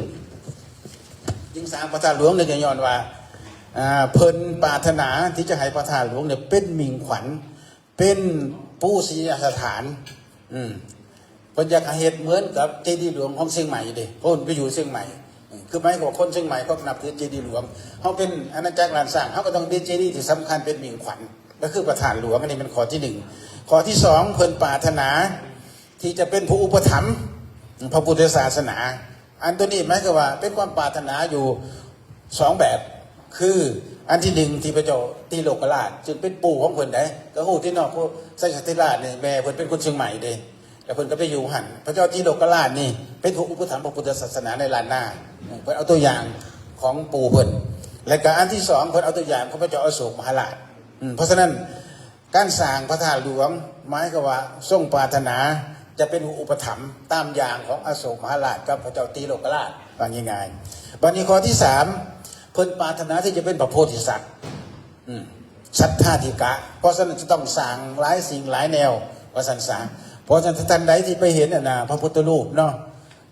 ຈຶ່ງສ້າງພະທາດຫຼວງນີ້ ກໍຍ້ອນວ່າ ອ່າ ເພິ່ນປາດຖະໜາທີ່ຈະໃຫ້ພະທາດຫຼວງນີ້ເປັນມິ່ງຂວັນ ເປັນປູຊະນີຍະສະຖານ. ອືມ ເພິ່ນຢາກໃຫ້ເຮັດເໝືອນກັບເຈດີຫຼວງຂອງຊຽງໃໝ່ເດ້ ເພາະເພິ່ນໄປຢູ່ຊຽງໃໝ່. ອືມ ຄືໝາຍຄວາມວ່າຄົນຊຽງໃໝ່ເຂົານັບຖືເຈດີຫຼວງ, ເຮົາເປັນອານາຈັກລ້ານຊ້າງ ເຮົາກໍຕ້ອງມີເຈດີທີ່ສຳຄັນເປັນມິ່ງຂວັນ ກໍຄືພະທາດຫຼວງ. ອັນນີ້ແມ່ນຂໍ້ທີໜຶ່ງ. ຂໍ້ທີສອງ ເພິ່ນປາດຖະໜາ ທີ່ຈະເປັນຜູ້ອຸປະຖຳພະພຸດທະສາສະໜາ. ອັນໂຕນີ້ໝາຍຄວາມວ່າເປັນຄວາມປາດຖະໜາຢູ່ສອງແບບ, ຄືອັນທີໜຶ່ງ ທີ່ພະເຈົ້າຕີໂລກະລາດ ຊຶ່ງເປັນປູ່ຂອງເພິ່ນໃດ໋ ກໍຮູ້ຕິເນາະ ຜູ້ໄຊເສດຖາທິລາດນີ້ ແມ່ເພິ່ນເປັນຄົນຊຽງໃໝ່ເດ້ ແລ້ວເພິ່ນກໍໄປຢູ່ຫັ້ນ. ພະເຈົ້າຕີໂລກະລາດນີ້ເປັນຜູ້ອຸປະຖຳພະພຸດທະສາສະໜາໃນລ້ານນາ, ເພິ່ນເອົາຕົວຢ່າງຂອງປູ່ເພິ່ນ. ແລະກະອັນທີສອງ ເພິ່ນເອົາຕົວຢ່າງຂອງພະເຈົ້າອະໂສກມະຫາລາດ. ອືມ ເພາະສະນັ້ນ ການສ້າງພະທາດຫຼວງ ໝາຍຄວາມວ່າຊົງປາດຖະໜາຈະເປັນຜູ້ອຸປະຖຳຕາມຢ່າງຂອງອະໂສກມະຫາລາດກັບພະເຈົ້າຕີໂລກະລາດ ວ່າງ່າຍໆ. ບັດນີ້ຂໍ້ທີສາມ ເພິ່ນປາດຖະໜາທີ່ຈະເປັນພະໂພທິສັດ ອືມ ສັດຖາທິກະ. ເພາະສະນັ້ນຈະຕ້ອງສ້າງຫຼາຍສິ່ງຫຼາຍແນວ ວ່າຊັ້ນຊະ. ເພາະສະນັ້ນ ທ່ານໃດທີ່ໄປເຫັນອັນນ່າ ພະພຸດທະຮູບເນາະ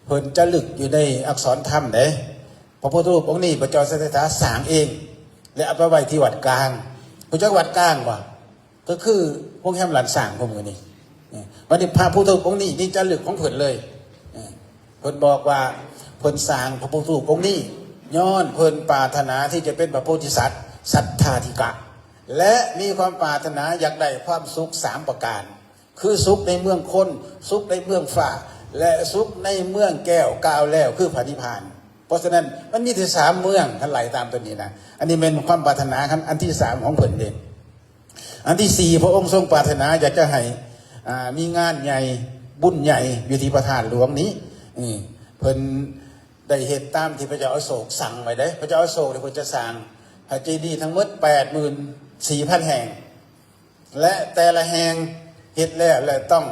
ເພິ່ນຈະລຶກຢູ່ໃນອັກສອນທຳເດ້. ພະພຸດທະຮູບອົງນີ້ ພະເຈົ້າໄຊເສດຖາສ້າງເອງ ແລະເອົາໄປໄວ້ທີ່ວັດກາງ. ຮູ້ຈັກວັດກາງບໍ່? ກໍຄືໂຮງແຮມລ້ານຊ້າງຂອງມື້ນີ້. ບັດນີ້ພະພຸດທະຮູບອົງນີ້ ນີ້ຈາລຶກຂອງເພິ່ນເລີຍ. ເພິ່ນບອກວ່າ ເພິ່ນສ້າງພະພຸດທະຮູບອົງນີ້ ຍ້ອນເພິ່ນປາດຖະໜາທີ່ຈະເປັນພະໂພທິສັດ ສັດຖາທິກະ ແລະມີຄວາມປາດຖະໜາຢາກໄດ້ຄວາມສຸກສາມປະການ ຄືສຸກໃນເມືອງຄົນ, ສຸກໃນເມືອງຟ້າ ແລະສຸກໃນເມືອງແກ້ວກ່າວແລ້ວ ຄືພະນິບພານ. ເພາະສະນັ້ນ ມັນມີແຕ່ສາມເມືອງ ຄັນໄລ່ຕາມຕົວນີ້ນະ. ອັນນີ້ແມ່ນຄວາມປາດຖະໜາ ອັນທີສາມຂອງເພິ່ນເດ້. ອັນທີສີ່ ພະອົງຊົງປາດຖະໜາຢາກຈະໃຫ້ ອ່າ ມີງານໃຫຍ່ ບຸນໃຫຍ່ຢູ່ທີ່ພະທາດຫຼວງນີ້. ເພິ່ນໄດ້ເຮັດຕາມທີ່ພະເຈົ້າອະໂສກສັ່ງໄວ້ເດ້. ພະເຈົ້າອະໂສກນີ້ເພິ່ນຈະສ້າງພະເຈດີທັງໝົດແປດໝື່ນສີ່ພັນແຫ່ງ ແລະແຕ່ລະແຫ່ງເຮັດແລ້ວ ແລະຕ້ອງ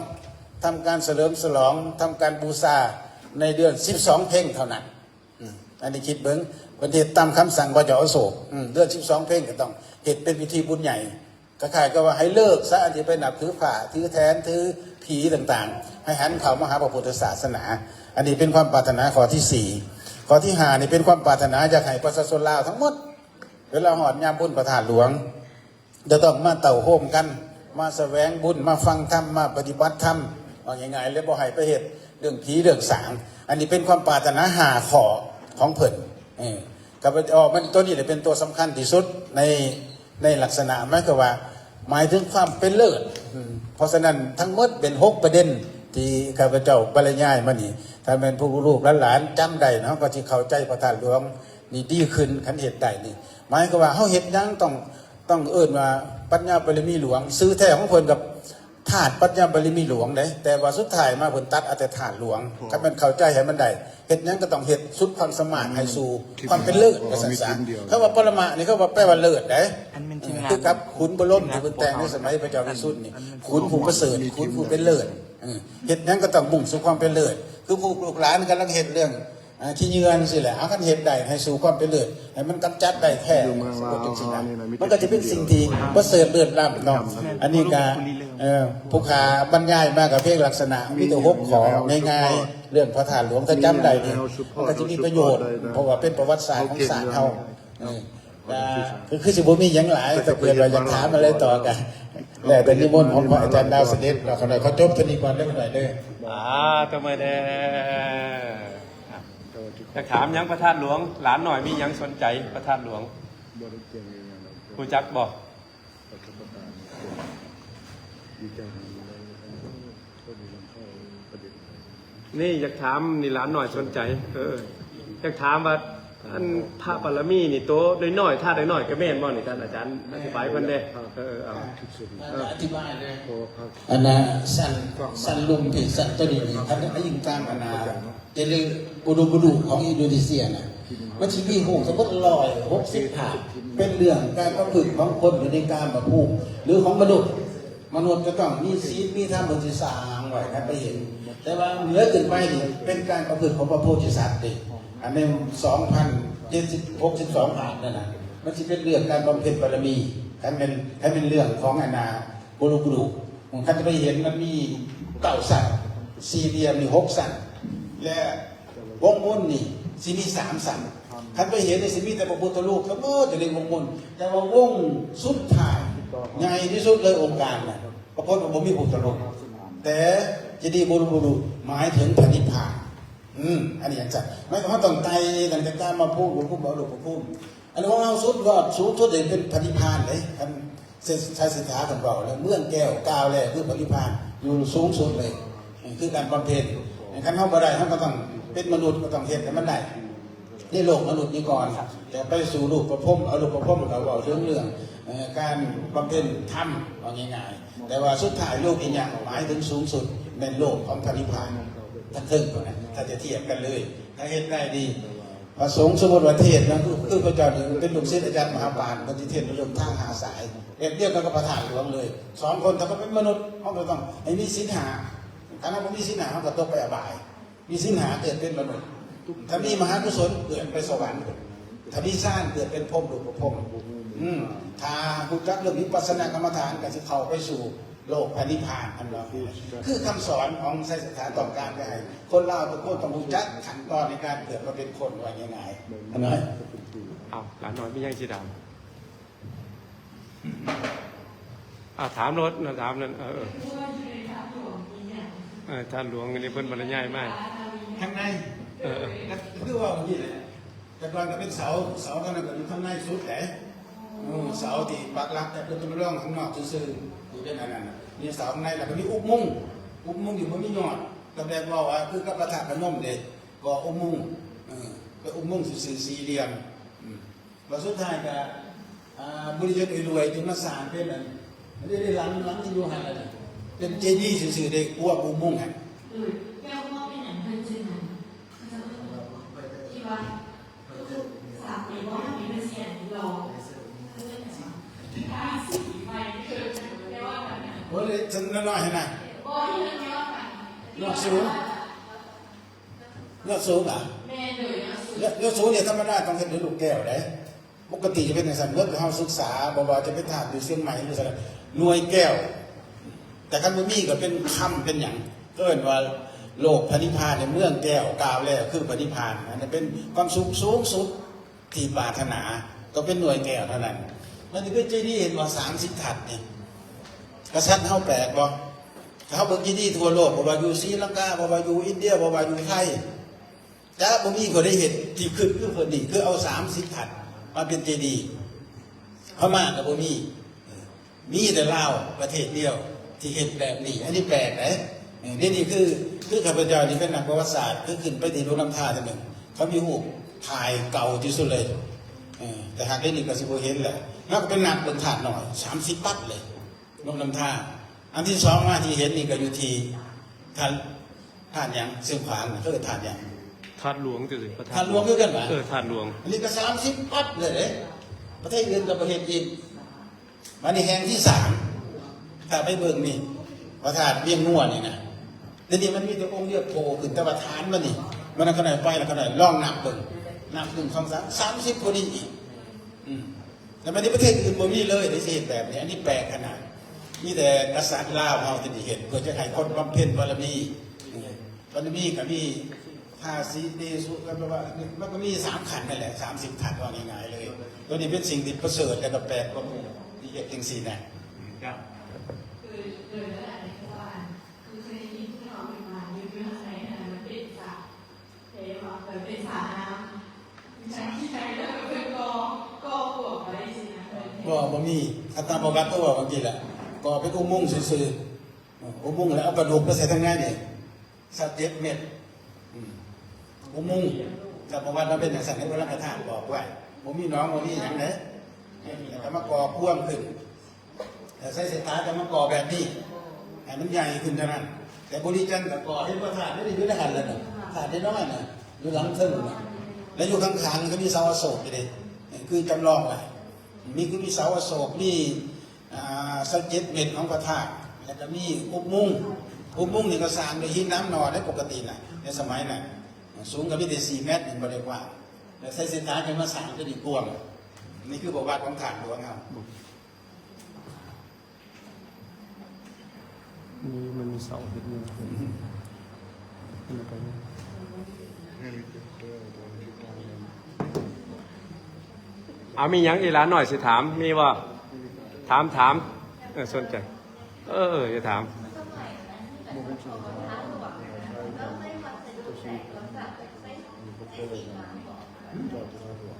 ທຳການສະເຫຼີມສະຫຼອງ ທຳການບູຊາໃນເດືອນສິບສອງເພັງເທົ່ານັ້ນ. ອືມ ອັນນີ້ຄິດເບິ່ງ ເພິ່ນເຮັດຕາມຄຳສັ່ງພະເຈົ້າອະໂສກ. ອືມ ເດືອນສິບສອງເພັງກໍຕ້ອງເຮັດເປັນພິທີບຸນໃຫຍ່ ຄ້າຍໆກັບວ່າໃຫ້ເລີກຊະ ອັນທີ່ໄປນັບຖືພະ ຖືແຖນ ຖືຜີຕ່າງໆ ໃຫ້ຫັນເຂົ້າມາຫາພະພຸດທະສາສະໜາ. ອັນນີ້ເປັນຄວາມປາດຖະໜາຂໍ້ທີສີ່. ຂໍ້ທີຫ້ານີ້ເປັນຄວາມປາດຖະໜາຢາກໃຫ້ປະຊາຊົນລາວທັງໝົດ ເວລາຮອດຍາມບຸນພະທາດຫຼວງ ຈະຕ້ອງມາເຕົ້າໂຮມກັນ ມາສະແຫວງບຸນ ມາຟັງທຳ ມາປະຕິບັດທຳ ວ່າງ່າຍໆ ແລະບໍ່ໃຫ້ໄປເຮັດເລື່ອງຜີເລື່ອງສາງ. ອັນນີ້ເປັນຄວາມປາດຖະໜາຫ້າຂໍ້ຂອງເພິ່ນ. ເອີ ກໍເປັນ ອອກ ມັນ ຕົວນີ້ແຫຼະເປັນຕົວສຳຄັນທີ່ສຸດໃນ ໃນລັກສະນະ ໝາຍຄວາມວ່າ ໝາຍເຖິງຄວາມເປັນເລີດ. ອືມ ເພາະສະນັ້ນ ທັງໝົດເປັນຫົກປະເດັນທີ່ຂ້າພະເຈົ້າບັນລະຍາຍມານີ້ ຖ້າແມ່ນພວກລູກໆຫຼານໆຈຳໄດ້ ເຮົາກໍຊິເຂົ້າໃຈພະທາດຫຼວງນີ້ດີຂຶ້ນ. ຄັນເຮັດໄດ້ນີ້ ໝາຍຄວາມວ່າເຮົາເຮັດຫຍັງຕ້ອງ ຕ້ອງເອີ້ນວ່າປັນຍາບາລະມີຫຼວງ. ຊື່ແທ້ຂອງເພິ່ນກໍທາດປັນຍາບາລະມີຫຼວງເດ້ ແຕ່ວ່າສຸດທ້າຍມາເພິ່ນຕັດເອົາແຕ່ທາດຫຼວງ. ຄັນແມ່ນເຂົ້າໃຈໃຫ້ມັນໄດ້ ເຮັດຫຍັງກໍຕ້ອງເຮັດສຸດຄວາມສາມາດໃຫ້ສູ່ຄວາມເປັນເລີດ ວ່າຊັ້ນຊະ. ຄຳວ່າປະລະມະນີ້ ເຂົາວ່າແປວ່າເລີດເດ້ ຄືກັບຂຸນບໍລົມທີ່ເພິ່ນແຕ່ງໃນສະໄໝພະເຈົ້າວິສຸດນີ້ ຂຸນຜູ້ປະເສີດ ຂຸນຜູ້ເປັນເລີດ. ເອີ ເຮັດຫຍັງກໍຕ້ອງມຸ່ງສູ່ຄວາມເປັນເລີດ. ຄືພວກລູກຫຼານກຳລັງເຮັດເລື່ອງ ອ່າ ຂີ້ເຫຍື້ອຈັ່ງຊີ້ແຫຼະ. ເອົາ ຄັນເຮັດໄດ້ໃຫ້ສູ່ຄວາມເປັນເລີດ ໃຫ້ມັນກຳຈັດໄດ້ແທ້ ສົມມຸດຈັ່ງຊີ້ນະ ມັນກໍຈະເປັນສິ່ງທີ່ປະເສີດເລີດລ້ຳເນາະ. ອັນນີ້ກໍ ເອີ ຜູ້ຂ້າບັນຍາຍມາກໍພຽງລັກສະນະມີແຕ່ຫົກຂໍ້ງ່າຍໆ ເລື່ອງພະທາດຫຼວງ ຖ້າຈຳໄດ້ນີ້ ມັນກໍຊິມີປະໂຫຍດ ເພາະວ່າເປັນປະຫວັດສາດຂອງຊາດເຮົາ. ເອີ ກໍຄື ຄືຊິບໍ່ມີຫຍັງຫຼາຍ ຖ້າເກີດວ່າຢາກຖາມອະໄລຕໍ່ກໍແລ້ວແຕ່ນິມົນຂອງພະອາຈານດາວສະເດັດເນາະ. ຂ້ານ້ອຍຂໍຈົບເທົ່ານີ້ກ່ອນເດີ ຂ້ານ້ອຍເດີ. ອ່າ ຕົບມືແດ່. ຢາກຖາມຫຍັງພະທາດຫຼວງ? ຫຼານນ້ອຍມີຫຍັງສົນໃຈພະທາດຫຼວງ? ຮູ້ຈັກບໍ່? ນີ້ຢາກຖາມນີ້ ຫຼານນ້ອຍສົນໃຈ. ເອີ ຢາກຖາມວ່າ ອັນພະບາລະມີນີ້ ໂຕນ້ອຍໆ ທາດນ້ອຍໆ ກໍແມ່ນບໍ່ນີ້? ທ່ານອາຈານອະທິບາຍເພິ່ນແດ່. ເອີ ເອົາ ອະທິບາຍເລີຍ. ອັນນ່າ ຊັ້ນ ຊັ້ນລຸ່ມທີ່ຊັ້ນໂຕນີ້ນີ້ ຄັນອີງຕາມອັນນ່າ ເຈເລບູດູບູດູຂອງອິນໂດເນເຊຍນະ ມັນຊິມີຮູບສະໝຸດຮ້ອຍຫົກສິບພາບ ເປັນເລື່ອງການປະພຶດຂອງຄົນຢູ່ໃນກາມະພູມ ຫຼື ຂອງມະນຸດ. ມະນຸດກໍຕ້ອງມີສິນ ມີທຳ ເພິ່ນຊິສ້າງໄວ້ໃຫ້ໄປເຫັນ. ແຕ່ວ່າເໜືອຂຶ້ນໄປນີ້ ເປັນການປະພຶດຂອງພະໂພທິສັດເດ້. ອັນນີ້ສອງພັນເຈັດສິບ ຫົກສິບສອງພາບນັ້ນນະ ມັນຊິເປັນເລື່ອງການບຳເພັນບາລະມີ. ຄັນແມ່ນ ຄັນແມ່ນເລື່ອງຂອງອັນນ່າ ໂບໂລກຸລຸ ຄັນຈະໄປເຫັນ ມັນມີເກົ້າຊັ້ນ, ສີ່ຫຼ່ຽມນີ້ຫົກຊັ້ນ ແລະ ວົງມົນນີ້ຊິມີສາມຊັ້ນ. ຄັນໄປເຫັນນີ້ຊິມີແຕ່ພະພຸດທະຮູບທັງໝົດຢູ່ໃນວົງມົນ, ແຕ່ວ່າວົງສຸດທ້າຍໃຫຍ່ທີ່ສຸດເລີຍອົງການນະ ປາກົດວ່າບໍ່ມີພະພຸດທະຮູບ, ແຕ່ເຈດີໂບໂລກຸລຸໝາຍເຖິງພະນິບພານ. ອືມ ອັນນີ້ຈັ່ງຊັ້ນ ໝາຍຄວາມວ່າເຮົາຕ້ອງໄຕ່ຕັ້ງແຕ່ກາມະພູມ ຮູບພູມ ອະຮູບພູມ. ອັນຂອງເຮົາສຸດຍອດສູງສຸດເລີຍເປັນພະນິບພານເດ້. ທ່ານ ເສດ ໄຊເສດຖາເພິ່ນເວົ້າແລ້ວ ເມືອງແກ້ວກ່າວແລ້ວຄືພະນິບພານຢູ່ສູງສຸດເລີຍ ຄືການບຳເພັນ. ຄັນເຮົາບໍ່ໄດ້ ເຮົາກໍຕ້ອງເປັນມະນຸດ ກໍຕ້ອງເຮັດໃຫ້ມັນໄດ້ໃນໂລກມະນຸດນີ້ກ່ອນ ແຕ່ໄປສູ່ຮູບປະພົມ ອະຮູບປະພົມ ກໍເວົ້າເຖິງເລື່ອງ ເອີ ການບຳເພັນທຳ ເວົ້າງ່າຍໆ. ແຕ່ວ່າສຸດທ້າຍໂລກີຍະໝາຍເຖິງສູງສຸດແມ່ນໂລກຂອງພະນິບພານ ທັງເທິງພຸ້ນນະ ຖ້າຈະທຽບກັນເລີຍ ຖ້າເຮັດໄດ້ດີ. ພະສົງສົມມຸດວ່າເທດນະ ຄື ຄືພະເຈົ້ານີ້ເປັນລູກສິດອາຈານມະຫາປານ ເພິ່ນຊິເທດເລື່ອງທາງຫ້າສາຍ ແບບດຽວກັນກັບພະທາດຫຼວງເລີຍ. ສອງຄົນ ຖ້າເຂົາເປັນມະນຸດ ເຮົາກໍຕ້ອງໃຫ້ມີສິນຫ້າ ຄັນເຮົາບໍ່ມີສິນຫ້າ ເຮົາກໍຕົກໄປອະບາຍ. ມີສິນຫ້າເກີດເປັນມະນຸດ, ຖ້າມີມະຫາກຸສົນເກີດໄປສະຫວັນ, ຖ້າມີຊານເກີດເປັນພົມ ຮູບພະພົມ. ອືມ ຖ້າຮູ້ຈັກເລື່ອງວິປັດສະນາກຳມະຖານ ກໍຊິເຂົ້າໄປສູ່ ໂລກພະນິບພານ ອັນນັ້ນ ຄືຄຳສອນຂອງໄຊເສດຖາ ຕ້ອງການຈະໃຫ້ຄົນລາວທຸກຄົນຕ້ອງຮູ້ຈັກຂັ້ນຕອນໃນການເກີດມາເປັນຄົນ ວ່າງ່າຍໆ ອັນນັ້ນ. ອ້າວ ຫຼານນ້ອຍມີຫຍັງຊິຖາມ? ອ່າ ຖາມໂລດນະ ຖາມນັ້ນ. ເອີ ເອີ ເອີ ທາດຫຼວງອັນນີ້ເພິ່ນບັນຍາຍມາ ທາງໃນ. ເອີ ເອີ ກໍຄືເວົ້ານີ້ແຫຼະ. ແຕ່ກ່ອນກໍເປັນເສົາ, ເສົາຕົວນັ້ນກໍຢູ່ທາງໃນສຸດແຫຼະ. ເອີ ເສົາທີ່ປັກຫຼັກ, ແຕ່ເພິ່ນຈະມາລອງຂ້າງນອກຊື່ໆ ທີ່ເປັນອັນນັ້ນນະ. ມີເສົາຂ້າງໃນ ແລ້ວກໍມີອຸບມຸງ, ອຸບມຸງທີ່ບໍ່ມີຍອດ, ກໍແບບເວົ້າວ່າຄືກັບພະທາດພະນົມເດ້, ກໍອຸບມຸງ, ເອີ ກໍອຸບມຸງຊື່ໆ ສີ່ຫຼ່ຽມ. ອືມ ແລ້ວສຸດທ້າຍກໍ ອ່າ ບໍລິສັດອວຍລວຍທີ່ມາສ້າງເປັນອັນ ອັນນີ້ ຫຼັງ ຫຼັງທີ່ຢູ່ຫັ້ນລະ ເປັນເຈດີຊື່ໆ ເດ້ ກວມອຸບມຸງຫັ້ນ. ເອີ ແກ້ວມອງເປັນຫຍັງເພິ່ນຈຶ່ງນັ້ນ ເຂົາເຈົ້າເອີ້ນຫຍັງ ທີ່ວ່າທຸກໆ ສາມປີບໍ່ໃຫ້ມີເພິ່ນຊິອັນນີ້ຫຼໍ່ ເອີ້ນຫຍັງວະ ທີ່ທາສີໄຟທີ່ເອີ້ນແປວ່າແບບນັ້ນ. ໂອ້ຍ ຊັ້ນນ້ອຍຫັ້ນນະ ບໍ່ ທີ່ເອີ້ນຍອດມັນ ຍອດສູງ ຍອດສູງອະ? ແມ່ນເລີຍ ຍອດສູງ. ຍອດ ຍອດສູງນີ້ທຳມະດາຕ້ອງເຮັດດ້ວຍລູກແກ້ວເດ້. ປົກກະຕິຈະເປັນຈັ່ງຊັ້ນເໝິດ. ເຮົາສຶກສາ ບໍ່ວ່າຈະເປັນຖ້ຳຢູ່ຊຽງໃໝ່ ຫຼື ໜ່ວຍແກ້ວ, ແຕ່ຄັນບໍ່ມີກໍເປັນຄຳເປັນຫຍັງ, ເອີ້ນວ່າໂລກພະນິບພານໃນເມືອງແກ້ວ ກ່າວແລ້ວຄືພະນິບພານ. ອັນນັ້ນເປັນຄວາມສຸກສູງສຸດທີ່ປາດຖະໜາ, ຕ້ອງເປັນໜ່ວຍແກ້ວເທົ່ານັ້ນ. ມັນຈະເປັນເຈດີເຫັນວ່າສາມສິບທັດນີ້, ກະສັດເຮົາແປກບໍ່? ເຮົາເບິ່ງເຈດີທົ່ວໂລກ, ບໍ່ວ່າຢູ່ສີລັງກາ, ບໍ່ວ່າຢູ່ອິນເດຍ, ບໍ່ວ່າຢູ່ໄທ, ຈະບໍ່ມີຜູ້ໃດເຮັດທີ່ຄຶດຄືເພິ່ນນີ້, ຄືເອົາສາມສິບທັດມາເປັນເຈດີ. ພະມ້າກໍບໍ່ມີ, ມີແຕ່ລາວປະເທດດຽວທີ່ເຮັດແບບນີ້. ອັນນີ້ແປກເດ້. ເອີ ດຽວນີ້ຄື ຄືຂ້າພະເຈົ້ານີ້ເປັນນັກປະຫວັດສາດ, ຄືຂຶ້ນໄປທີ່ຫຼວງນ້ຳທາເທື່ອໜຶ່ງ, ເຂົາມີຮູບຖ່າຍເກົ່າທີ່ສຸດເລີຍ. ເອີ ແຕ່ຫາກດຽວນີ້ກໍຊິບໍ່ເຫັນແຫຼະ. ເຮົາກໍໄປນັບເບິ່ງທາດນ້ອຍ ສາມສິບປັດເລີຍ ລົງນ້ຳທາ. ອັນທີສອງມາທີ່ເຫັນນີ້ກໍຢູ່ທີ່ທາດ ທາດຫຍັງ ຊຽງຂວາງ ເອີ້ນທາດຫຍັງ? ທາດຫຼວງຕິ ພະທາດ ທາດຫຼວງຄືກັນຫວາ? ເອີ ທາດຫຼວງ. ອັນນີ້ກໍສາມສິບປັດເລີຍເດ້. ປະເທດອື່ນກໍບໍ່ເຮັດອີກ. ບາດນີ້ແຫ່ງທີສາມ ຖ້າໄປເບິ່ງນີ້ ພະທາດວຽງນົວນີ້ນະ, ດຽວນີ້ມັນມີແຕ່ອົງດຽວໂຜຂຶ້ນ, ແຕ່ວ່າຖານມັນນີ້ ມັນຂະໜາດໄປແລ້ວ ຂະໜາດລອງນັບເບິ່ງ ນັບ ໜຶ່ງ ສອງ ສາມ ສາມສິບ ກວ່ານີ້ອີກ. ອືມ ແລ້ວບັດນີ້ປະເທດອື່ນບໍ່ມີເລີຍ ໄດ້ຊິເຮັດແບບນີ້. ອັນນີ້ແປກຂະໜາດ. ມີແຕ່ກະສັດລາວເຮົາທີ່ໄດ້ເຮັດ ເພື່ອຈະໃຫ້ຄົນບຳເພັນບາລະມີ. ເອີ ບາລະມີກໍມີ ທາສີເຕສຸ ກໍແປວ່າ ມັນກໍມີສາມຂັ້ນນັ້ນແຫຼະ ສາມສິບຂັ້ນ ວ່າງ່າຍໆເລີຍ. ໂຕນີ້ເປັນສິ່ງທີ່ປະເສີດ ແລະກໍແປກກວ່າໝູ່ທີ່ເຮັດຈັ່ງຊີ້ນະ. ເຈົ້າ. ບໍ່ ບໍ່ມີ. ອາຕະມາວັດກໍເວົ້າເມື່ອກີ້ແຫຼະ ກໍເປັນອຸໂມງຊື່ໆ. ອຸໂມງແລ້ວເອົາກະດູກໄປໃສ່ທາງໃນນີ້ ຊາວເຈັດເມັດ. ອືມ ອຸໂມງ ອາຕະມາວັດວ່າເປັນຈັ່ງຊັ້ນ ໃນໂບລານສະຖານບອກໄວ້. ບໍ່ມີໜອງ ບໍ່ມີຫຍັງເດ້ ແລ້ວກໍມາກໍ່ກວ້າງຂຶ້ນ. ແຕ່ໄຊເສດຖາຈະມາກໍ່ແບບນີ້ ໃຫ້ມັນໃຫຍ່ຂຶ້ນເທົ່ານັ້ນ. ແຕ່ບໍລິຈັນກໍກໍ່ ເຫັນບໍ່ ທາດໄດ້ຢູ່ໃນຫັ້ນແຫຼະນະ ທາດນ້ອຍໆນະ ຢູ່ຫຼັງເທິງນະ. ແລະຢູ່ຂ້າງໆກໍມີເສົາອະໂສກຢູ່ເດ້ ຄືຈຳລອງໄວ້. ມີ ຄືມີເສົາອະໂສກ ມີ ອ່າ ຊາວເຈັດເມັດຂອງພະທາດ ແລ້ວກໍມີອຸໂມງ. ອຸໂມງນີ້ກໍສ້າງດ້ວຍຫີນໜາມໜໍ່ໃນປົກກະຕິນະ ໃນສະໄໝນັ້ນ ສູງກໍມີແຕ່ສີ່ແມັດ ຍັງບໍ່ໄດ້ກວ້າງ. ແລ້ວໄຊເສດຖາຈະມາສ້າງຕົວນີ້ກວ້າງ. ນີ້ຄືປະຫວັດຂອງທາດຫຼວງເຮົາ. ນີ້ມັນມີເສົາເຮັດຢູ່ ເອົາ ມີຫຍັງອີກຫຼານນ້ອຍຊິຖາມ ມີບໍ່? ຖາມ ຖາມ ເອີ ສົນໃຈ ເອີ ເອີ ຢ່າຖາມ.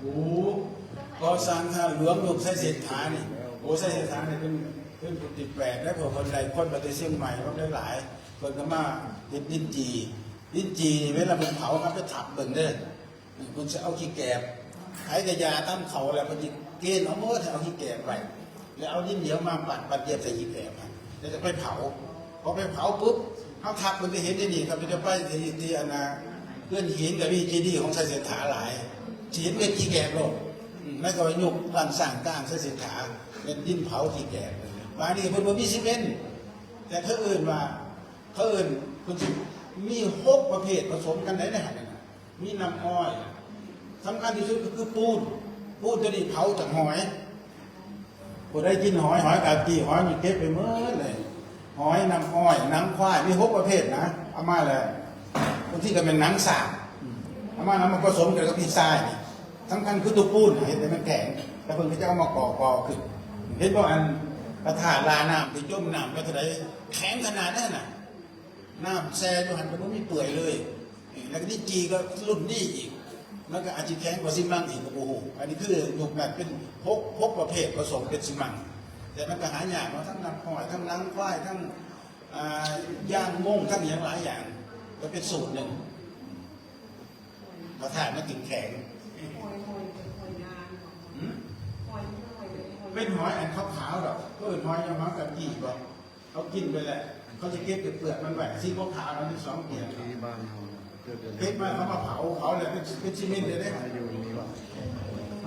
ໂອ້ ກໍ່ສ້າງທາດຫຼວງ ລູກໄຊເສດຖານີ້. ໂອ້ ໄຊເສດຖານີ້ເປັນ ເປັນຜູ້ທີ່ແປກເດ້ ເພາະເພິ່ນໄດ້ຄົນມາແຕ່ຊຽງໃໝ່ ເພິ່ນໄດ້ຫຼາຍ ເພິ່ນກໍມາເຮັດດິນຈີ່. ດິນຈີ່ນີ້ເວລາເພິ່ນເຜົາ ເຮົາໄປທັບເບິ່ງເດີ ເພິ່ນຊິເອົາຂີ້ແກບ ໃຜກະຢາຕຳເຂົ້າແລ້ວ ເພິ່ນຊິເກນເອົາໝົດ ເອົາຂີ້ແກບໄວ້ ແລ້ວເອົາດິນໜຽວມາປັ້ນ ປັ້ນລຽບໃສ່ຂີ້ແກບ ແລ້ວຈະໄປເຜົາ. ພໍໄປເຜົາປຸບ ເຮົາທັບເບິ່ງ ຈະເຫັນຢູ່ນີ້ ຂ້າພະເຈົ້າໄປທີ່ ທີ່ອັນນ່າ ເຮືອນຫີນກໍມີເຈດີຂອງໄຊເສດຖາຫຼາຍ ຊິເຫັນເມັດຂີ້ແກບໂລດ. ອືມ ແລ້ວກໍຍົກບ້ານຊ້າງກາງໄຊເສດຖາ ເປັນດິນເຜົາຂີ້ແກບ. ບາດນີ້ເພິ່ນບໍ່ມີຊີເມັນ ແຕ່ເຂົາເອີ້ນວ່າ ເຂົາເອີ້ນ ເພິ່ນຊິມີຫົກປະເພດປະສົມກັນໄດ້ໃນຫັ້ນນະ. ມີນ້ຳອ້ອຍ ສຳຄັນທີ່ສຸດກໍຄືປູນ. ປູນຕົວນີ້ເຜົາຈາກຫອຍ. ຜູ້ໃດກິນຫອຍ ຫອຍກາກີ ຫອຍນີ້ເກັບໄປໝົດເລີຍ. ຫອຍ ນ້ຳອ້ອຍ ໜັງຄວາຍ ມີຫົກປະເພດນະ ເອົາມາແລ້ວ ບາງທີກໍແມ່ນໜັງຊ້າງ ເອົາມາແລ້ວມາປະສົມກັນກັບຫີນຊາຍນີ້. ສຳຄັນຄືຕົວປູນ ເຮັດໃຫ້ມັນແຂງ ແລ້ວເພິ່ນກໍຈະເອົາມາກໍ່ໆຂຶ້ນ. ເຫັນບໍ່ ອັນພະທາດລານ້ຳທີ່ຈົມນ້ຳໄປເທົ່າໃດ ແຂງຂະໜາດນັ້ນນະ. ນ້ຳແຊ່ຢູ່ຫັ້ນກໍບໍ່ມີເປື່ອຍເລີຍ. ແລ້ວກໍດິນຈີ່ກໍລຸ້ນນີ້ອີກ ມັນກໍອາດຊິແຂງກວ່າຊີມັງອີກກໍບໍ່ຮູ້. ອັນນີ້ຄືຍຸກນັ້ນເປັນຫົກ ຫົກປະເພດປະສົມເປັນຊີມັງ. ແຕ່ມັນກໍຫາຍາກເນາະ ທັງນ້ຳອ້ອຍ ທັງໜັງຄວາຍ ທັງ ອ່າ ຢາງມົງ ທັງຫຍັງຫຼາຍຢ່າງ ກໍເປັນສູດໜຶ່ງ. ພະທາດມັນຈຶ່ງແຂງ. ຫືມ? ເປັນຫອຍອັນຂາວໆດອກ ເອີ້ນຫອຍຍາມາກະກີບໍ່? ເຂົາກິນໄປແລ້ວ ເຂົາຈະເກັບແຕ່ເປືອກມັນໄວ້ ສີຂາວໆ ມັນມີສອງເປືອກ. ທີ່ບ້ານເຮົານະ ເກັບມາ ເຂົາມາເຜົາ ເຜົາແລ້ວເປັນ ເປັນຊີເມັນເລີຍເດ້. ຫ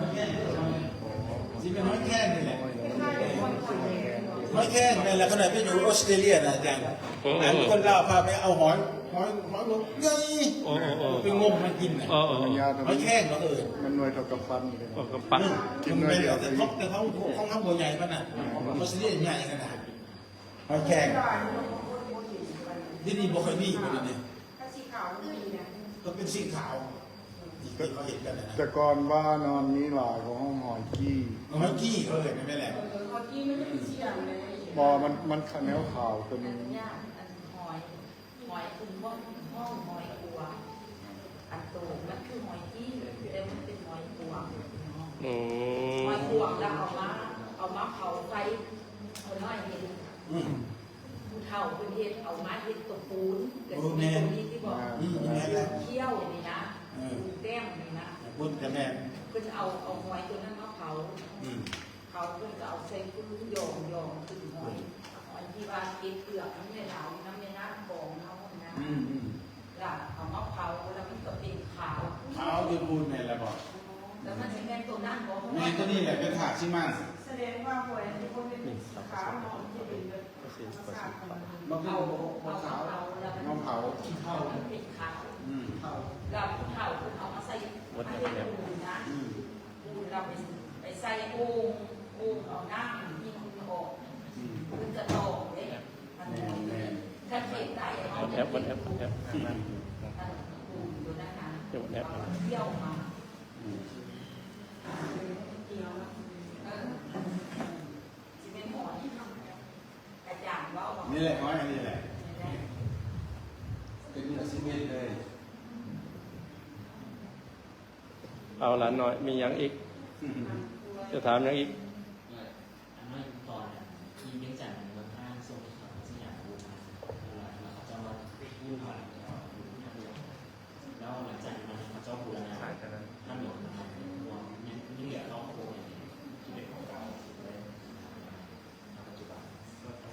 ອຍແຄງ ຊິເປັນຫອຍແຄງນີ້ແຫຼະ. ຫອຍແຄງແມ່ນແລ້ວ ຂະໜາດໄປຢູ່ອອສເຕຣເລຍນະອາຈານ ໂອ້ ອັນຄົນລາວພາໄປເອົາຫອຍ ຫອຍ ຫອຍໂລກໃຫຍ່ ໂອ້ ໄປງົມມາກິນນະ. ເອີ ເອີ ຫອຍແຄງເຂົາເອີ້ນ ມັນໜ່ວຍເທົ່າກຳປັ້ນ. ເອີ ກຳປັ້ນ ອືມ ກິນໜ່ວຍດຽວ ແຕ່ຂອງ ແຕ່ຂອງ ຂອງເຮົາບໍ່ໃຫຍ່ປານນັ້ນ ອອສເຕຣເລຍໃຫຍ່ຂະໜາດ. ຫອຍແຄງ ດຽວນີ້ບໍ່ຄ່ອຍມີບໍ່ ດຽວນີ້ ກໍເປັນສີຂາວ ທີ່ເຂົາເຮັດກັນນະ. ແຕ່ກ່ອນບ້ານເຮົາມີຫຼາຍຂອງເຮົາ ຫອຍກີ້. ຫອຍກີ້ເຂົາເອີ້ນແມ່ນແຫຼະ. ຫອຍກີ້ມັນເປັນສີດຳເດ້. ບໍ່ ມັນ ມັນຂະແນວຂາວຕົວນີ້. ອັນຫອຍ ຫອຍເພິ່ນຮ້ອງ ຮ້ອງຫອຍກວາງ ອັນໂຕມັນຄືຫອຍກີ້ ແຕ່ມັນເປັນຫອຍກວາງ. ອືມ ຫອຍກວາງແລ້ວເອົາມາ ເອົາມາເຜົາໄຟ ເຂົານ້ອຍເຫັນ ອືມ ຜູ້ເຖົ້າເພິ່ນເຮັດ ເອົາມາເຮັດຕົວປູນ ກໍຊິມີຕົວນີ້ທີ່ບອກ ອືມ ແມ່ນແລ້ວ ຂຽວນີ້ນະ ເອີ ປູນແຕ້ມນີ້ນະ ບຸນກໍແມ່ນ ເພິ່ນເອົາ ເອົາຫອຍຕົວນັ້ນມາເຜົາ ອືມ ເຂົາເພິ່ນກໍເອົາໃສ່ຟືນ ຢອງໆ ຂຶ້ນຫອຍ ຫອຍທີ່ວ່າເກັບເປືອກມັນໄດ້ຫຼາຍນຳແມ່ນ້ຳຂອງເຮົາຫັ້ນນະ. ອືມໆ ລະເອົາມາເຜົາ ລະມັນກໍເປັນຂາວ ຂາວຢູ່ພຸ້ນແມ່ນລະບໍ? ລະມັນຊິແມ່ນໂຕນັ້ນບໍ? ແມ່ນໂຕນີ້ແຫຼະ ເປັນທາດຊີມັງ. ສະແດງວ່າຫອຍທີ່ບໍ່ແມ່ນຂາວເນາະ ມັນຈະເປັນແບບ ມາເຜົາ ມາເຜົາ ມາເຜົາ ມາເຜົາຂີ້ເຖົ້າ ມັນເປັນຂາວ ອືມ ເຖົ້າ ລະຜູ້ເຖົ້າເພິ່ນເອົາມາໃສ່ ມາເຮັດປູນນະ ອືມ ປູນລະໄປ ໄປໃສ່ໂອ່ງ ໂອ່ງເອົານ້ຳທີ່ມັນອອກ ອືມ ມັນຈະຕ້ອງເດ້ ອັນນັ້ນ ແມ່ນໆ ຄັນເຮັດໄດ້ເຮົາ WhatsApp WhatsApp WhatsApp ອັນນັ້ນ ເອີ WhatsApp ເຮົາກໍທ່ຽວມາ ອືມ ທ່ຽວມາ ເອີ ຊິແມ່ນໝໍນີ້ເນາະ ອາຈານເວົ້າເນາະ ນີ້ແຫຼະ ໝໍອັນນີ້ແຫຼະ ນີ້ແຫຼະ ເປັນເໜືອຊີວິດເລີຍ. ເອົາ ຫຼານນ້ອຍ ມີຫຍັງອີກ? ຈະຖາມຫຍັງອີກ? ອັນນັ້ນຕອນທີ່ວຽງຈັນເມືອງທ່ານ ຊ່ວງທີ່ເຂົາສະຫຍາມບູຮານ ແລ້ວເຂົາເຈົ້າມາບຸນເຂົາ ແລ້ວຫຼັງຈາກນັ້ນເຂົາເຈົ້າບູລະນະທ່ານຫຼວງ ຍັງ ຍັງເຫຼືອລອບໂຄງທີ່ເປັນຂອງເກົ່າ ປັດຈຸບັນ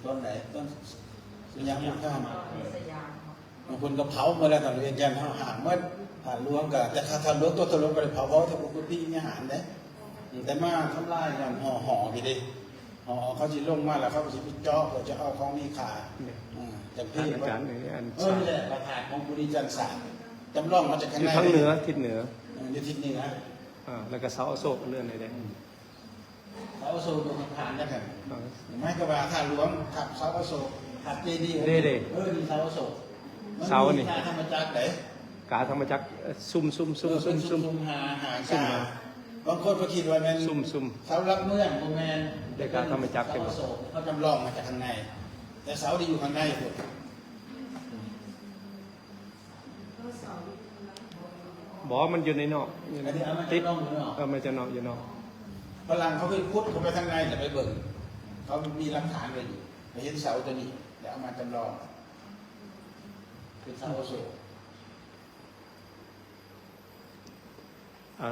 ຕົ້ນໃດ? ຕົ້ນສະຫຍາມບູຮານ ບາງຄົນກໍເຜົາໝົດແລ້ວ ຕອນວຽງຈັນເຮົາຫ້າມໝົດ ທ່ານຫຼວງກໍ ແຕ່ຖ້າທ່ານຫຼວງຕົວຖະຫຼົ່ມກໍໄດ້ເຜົາ ເວົ້າແຕ່ປົກກະຕິວິຫານເດ້ ອືມ ແຕ່ມາທຳລາຍຍ້ອນຫໍ ຫໍນີ້ເດ້ ຫໍເຂົາຊິລົງມາແລ້ວ ເຂົາກໍຊິໄປເຈາະ ເພື່ອຈະເອົາຂອງມີຄ່າ ເອີ ຈັກພີ ອາຈານ ອັນ ເອີ ນີ້ແຫຼະ ພະທາດຂອງປູລິຈັນສາ ຈຳລອງມາຈາກຂ້າງໃນ ຢູ່ທາງເໜືອ ທິດເໜືອ ເອີ ຢູ່ທິດເໜືອ ອ່າ ແລ້ວກໍເສົາອະໂສກເລື່ອນໄດ້ເດ້ ເສົາອະໂສກຢູ່ຂ້າງໆ ນັ້ນ ເອີ ໝາຍຄວາມວ່າທາດຫຼວງ ທັບເສົາອະໂສກ ທັບເຈດີ ເດ້ໆ ເອີ ນີ້ເສົາອະໂສກ ເສົານີ້ ກາທຳມະຈັກເດ້ ກາທຳມະຈັກ ຊຸ່ມໆໆໆ ເອີ ເປັນຊຸ່ມໆ ຫາ ຫາກາ ບາງຄົນກໍຄິດວ່າແມ່ນຊຸ່ມໆ ເສົາຫຼັກເມືອງ ບໍ່ແມ່ນ ແຕ່ກາທຳມະຈັກ ເສົາອະໂສກ ເຂົາຈຳລອງມາຈາກຂ້າງໃນ ແຕ່ເສົາທີ່ຢູ່ຂ້າງໃນພຸ້ນ. ບໍ່ ມັນຢູ່ໃນນອກ ອັນນີ້ເອົາມາຈຳລອງຢູ່ນອກ ເອົາມາຈຳລອງຢູ່ນອກ ຝຣັ່ງເຂົາໄປຂຸດເຂົ້າໄປທາງໃນ ແລ້ວໄປເບິ່ງ ເຂົາມີຫຼັກຖານໄວ້ຢູ່ ໄປເຫັນເສົາຕົວນີ້ ແລ້ວເອົາມາຈຳລອງ ເປັນເສົາອະໂສກ ອ່າ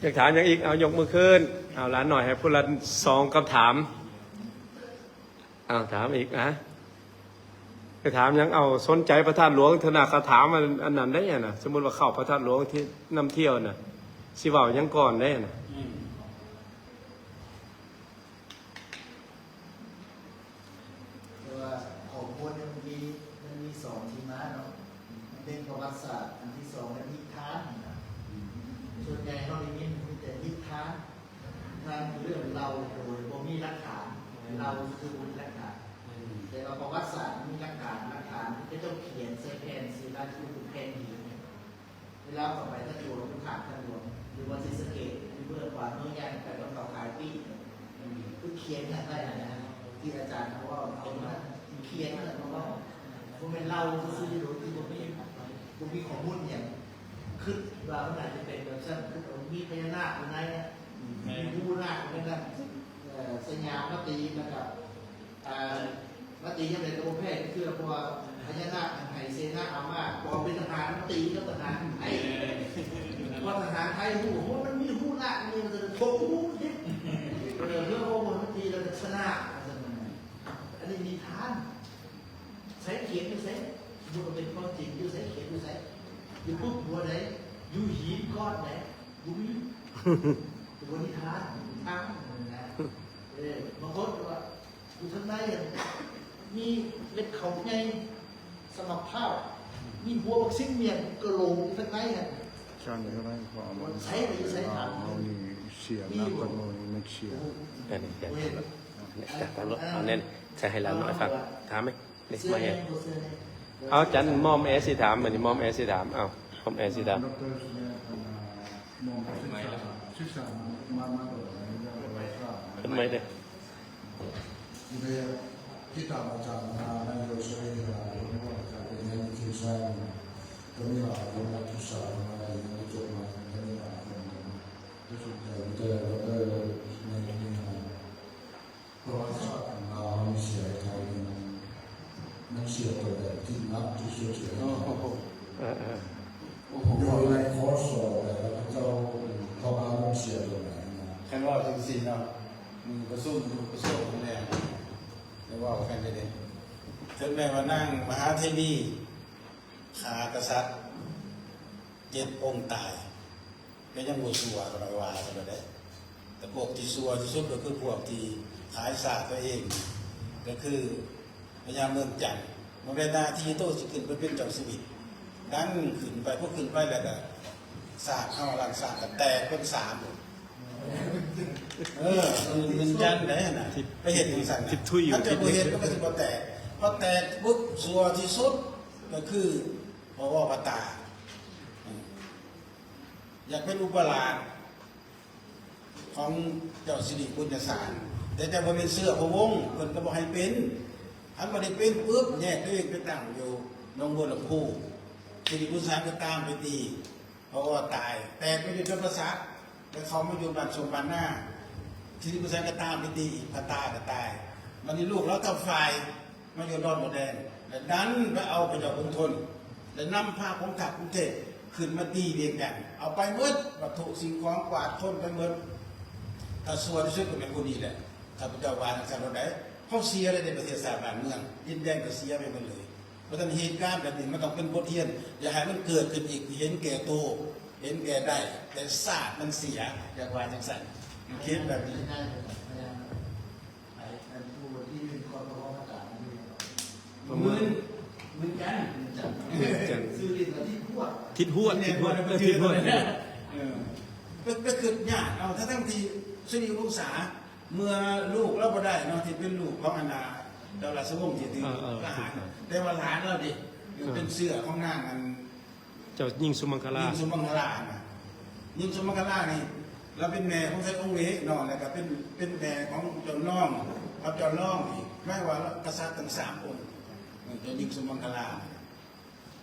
ຢາກຖາມຫຍັງອີກ? ເອົາ ຍົກມືຂຶ້ນ. ເອົາ ຫຼານນ້ອຍໃຫ້ຜູ້ລະສອງຄຳຖາມ. ເອົາ ຖາມອີກ ອະ ຈະຖາມຫຍັງ? ເອົາ ສົນໃຈພະທາດຫຼວງເທື່ອນະ ເຂົາຖາມອັນ ອັນນັ້ນໄດ໋ນະ. ສົມມຸດວ່າເຂົ້າພະທາດຫຼວງທີ່ນຳທ່ຽວນະ ຊິເວົ້າຫຍັງກ່ອນໄດ໋ນະ? ອືມ. ແຕ່ວ່າຂໍ້ມູນມັນມີ ມັນມີສອງທີ່ມາເນາະ ມັນເປັນປະຫວັດສາດ ອັນທີສອງແມ່ນນິທານນະ. ສ່ວນໃຫຍ່ເຮົາໄດ້ຍິນມີແຕ່ນິທານ ນິທານຄືເລື່ອງເລົ່າໂດຍບໍ່ມີຫຼັກຖານ ເລົ່າຊື່ໆບໍ່ມີຫຼັກຖານ. ແຕ່ວ່າປະຫວັດສາດມັນມີຫຼັກຖານ ຫຼັກຖານທີ່ເຂົາເຈົ້າຂຽນໃສ່ແຜ່ນສີລາທິວ ແຜ່ນຫີນ. ເວລາເຂົ້າໄປທາດຫຼວງ ຢູ່ຂ້າງທາດຫຼວງ ຫຼືວ່າສີສະເກດ ຢູ່ເບື້ອງຂວາມືຍ່າງໄປ ຕອນເຂົາຂາຍປີ້ ຄືຂຽນນັ້ນໄດ້ຫັ້ນນະ ທີ່ອາຈານເຂົາເວົ້າ ຂຽນນັ້ນ ຂຽນນັ້ນເຂົາເວົ້າ ບໍ່ແມ່ນເລົ່າຊື່ໆ ໂດຍທີ່ບໍ່ມີ ບໍ່ມີຂໍ້ມູນຫຍັງ ຄິດວ່າມັນອາດຈະເປັນແບບຊັ້ນ ຄືມີພະຍານາກຢູ່ໃນ ມີຮູນາກຢູ່ໃນນັ້ນ ເອີ ສະຫຍາມມາຕີ ແລ້ວກໍ ອ່າ ມາຕີຍາມໃດກໍບໍ່ແພ້ຈັກເທື່ອ ເພາະວ່າພະຍານາກໄຫເສນາອາມາດ ປອມເປັນທະຫານ ມາຕີກັບທະຫານໄຫ ເພາະທະຫານໄທຮູ້ ໂອ້ ມັນມີຮູນາກ ມັນມີ ມັນຈະໂທກຮູ້ເດ້ ເອີ ເລື່ອງໂອ້ ມັນຕີແລ້ວກໍຊະນະ ອັນນີ້ນິທານ ໃສຂຽນຢູ່ໃສ? ບໍ່ເປັນຄວາມຈິງ ຢູ່ໃສ? ຂຽນຢູ່ໃສ? ຢູ່ປຸບຫົວໃດ? ຢູ່ຫີນກ້ອນໃດ? ບໍ່ມີ ຕົວນິທານ ນິທານນະ ເອີ ບາງຄົນກໍວ່າ ຢູ່ທາງໃນຫັ້ນ ມີເມັດເຂົ້າໃຫຍ່ ສະໝັກພ້າວ ມີຫົວບັກຊິງໝ້ຽນກະໂຫຼກຢູ່ທາງໃນຫັ້ນ ໃສກໍຢູ່ໃສຖາມ ເຮົານີ້ເສຍນາມກັນໝູ່ນີ້ມັນເສຍ ເອີ ນີ້ ເອົາແນ່ນໃສ່ໃຫ້ຫຼານນ້ອຍຟັງ ຖາມໄໝ ນີ້ມາແຮງ ເອົາ ຈັນ ໝອມແອຊິຖາມ ບັດນີ້ໝອມແອຊິຖາມ ເອົາ ໝອມແອຊິຖາມ ເປັນໄໝເດີ້. ປະຫວັດສາດຂອງລາວເຮົານີ້ເສຍໃຫ້ໄທນີ້ ມັນເສຍຕົວໃດທີ່ໜັກທີ່ສຸດ? ໂອ້ໂຫ ເອີໆ ໂອ້ໂຫ ຢູ່ໃນ ຄສ ແລ້ວເຂົາເຈົ້າ ເຂົາວ່າມັນເສຍຕົວໃດນະ? ຄັນເວົ້າຈັ່ງຊີ້ເນາະ ມື້ປະຊຸມ ມື້ປະຊຸມແລ້ວ ໄດ້ເວົ້າກັນຢູ່ເດ້ ເຖິງແມ່ນວ່ານາງມະຫາເທວີຂ້າກະສັດເຈັດອົງຕາຍ ກໍຍັງບໍ່ຊົ່ວ ກໍຕ້ອງວ່າກັນແລ້ວເດ້ ແຕ່ພວກທີ່ຊົ່ວທີ່ສຸດກໍຄືພວກທີ່ຂາຍຊາດຕົວເອງ ກໍຄືພະຍາເມືອງຈັນ ບໍ່ແມ່ນໜ້າທີ່ໂຕຊິຂຶ້ນໄປເປັນເຈົ້າຊີວິດ ດັນຂຶ້ນໄປ ພໍຂຶ້ນໄປແລ້ວກໍຊາດເຮົາ ລ້ານຊາດກໍແຕກເປັນສາມ ເອີ ເງິນຈັນໄດ້ຫັ້ນນະ ໄປເຮັດຈັ່ງຊັ້ນນະ ທິດທຸຍຢູ່ ຄັນເຈົ້າບໍ່ເຮັດ ທິດທຸຍ ມັນກໍຊິບໍ່ແຕກ ພໍແຕກປຸບ ຊົ່ວທີ່ສຸດກໍຄື ພວກອວກາຕາ ອືມ ຢາກເປັນອຸປະລາດຂອງເຈົ້າສິລິບຸນຍະສານ ແຕ່ເຈົ້າບໍ່ແມ່ນເຊື້ອພະວົງ ເພິ່ນກໍບໍ່ໃຫ້ເປັນ ຄັນບໍ່ໄດ້ເປັນປຶບ ແຍກຕົວເອງໄປຕັ້ງຢູ່ໜອງບົວລຳພູ ສິລິບຸນຍະສານກໍຕາມໄປຕີ ເພາະວ່າຕາຍ ແຕກໄປຢູ່ຈຳປາສັກ ແລ້ວເຂົ້າມາຢູ່ບ້ານສົມບ້ານນາ ສິລິບຸນຍະສານກໍຕາມໄປຕີ ພະຕາກໍຕາຍ ບັດນີ້ລູກລາວທັບຝ່າຍ ມາຢູ່ດອນໝວກແດງ ແລະດັນໄປເອົາພະເຈົ້າເມືອງທົນ ແລະນຳພາກອງທັບກຸງເທບຂຶ້ນມາຕີວຽງຈັນ ເອົາໄປໝົດ ວັດຖຸສິ່ງຂອງ ກວາດຄົ້ນໄປໝົດ. ຖ້າຊົ່ວທີ່ສຸດກໍແມ່ນຜູ້ນີ້ແຫຼະ ຂ້າພະເຈົ້າວ່າຈັ່ງຊັ້ນໂລດໃດ໋ ເຮົາເສຍແລ້ວໃນປະເທດຊາດບ້ານເມືອງ ດິນແດນກໍເສຍໄປໝົດເລີຍ. ເພາະສະນັ້ນເຫດການແບບນີ້ມັນຕ້ອງເປັນບົດຮຽນ ຢ່າໃຫ້ມັນເກີດຂຶ້ນອີກ. ເຫັນແກ່ໂຕ ເຫັນແກ່ໄດ້ ແຕ່ຊາດມັນເສຍ ຢາກວ່າຈັ່ງຊັ້ນ ເຂດແບບນີ້ ປະເມີນ ໝື່ນ ໝື່ນຈັນ ໝື່ນຈັນ ຊື່ຫຼິ້ນວ່າທິດຫວດ ທິດຫວດ ທິດຫວດ ເອີ ທິດຫວດ ເອີ ໄປ ໄປຄິດຍາກເອົາ ທັງໆທີ່ສຸລິວົງສາ ເມື່ອລູກລາວບໍ່ໄດ້ເນາະ ທີ່ເປັນລູກຂອງອັນນ່າ ເຈົ້າລາຊະວົງທີ່ຖືກ ເອີ ເອີ ປະຫານ ຖືກຕ້ອງ ແຕ່ວ່າຫຼານລາວເດ ເອີ ເປັນເຊື້ອຂອງນາງອັນ ເຈົ້າຍິງສຸມັງຄະລາ ຍິງສຸມັງຄະລານະ ຍິງສຸມັງຄະລານີ້ ລາວເປັນແມ່ຂອງໄຊອົງເວເນາະ ແລ້ວກໍເປັນ ເປັນແມ່ຂອງເຈົ້ານອງກັບເຈົ້າລອງນີ້ ໝາຍວ່າກະສັດທັງສາມອົງ ເຈົ້າຍິງສຸມັງຄະລາ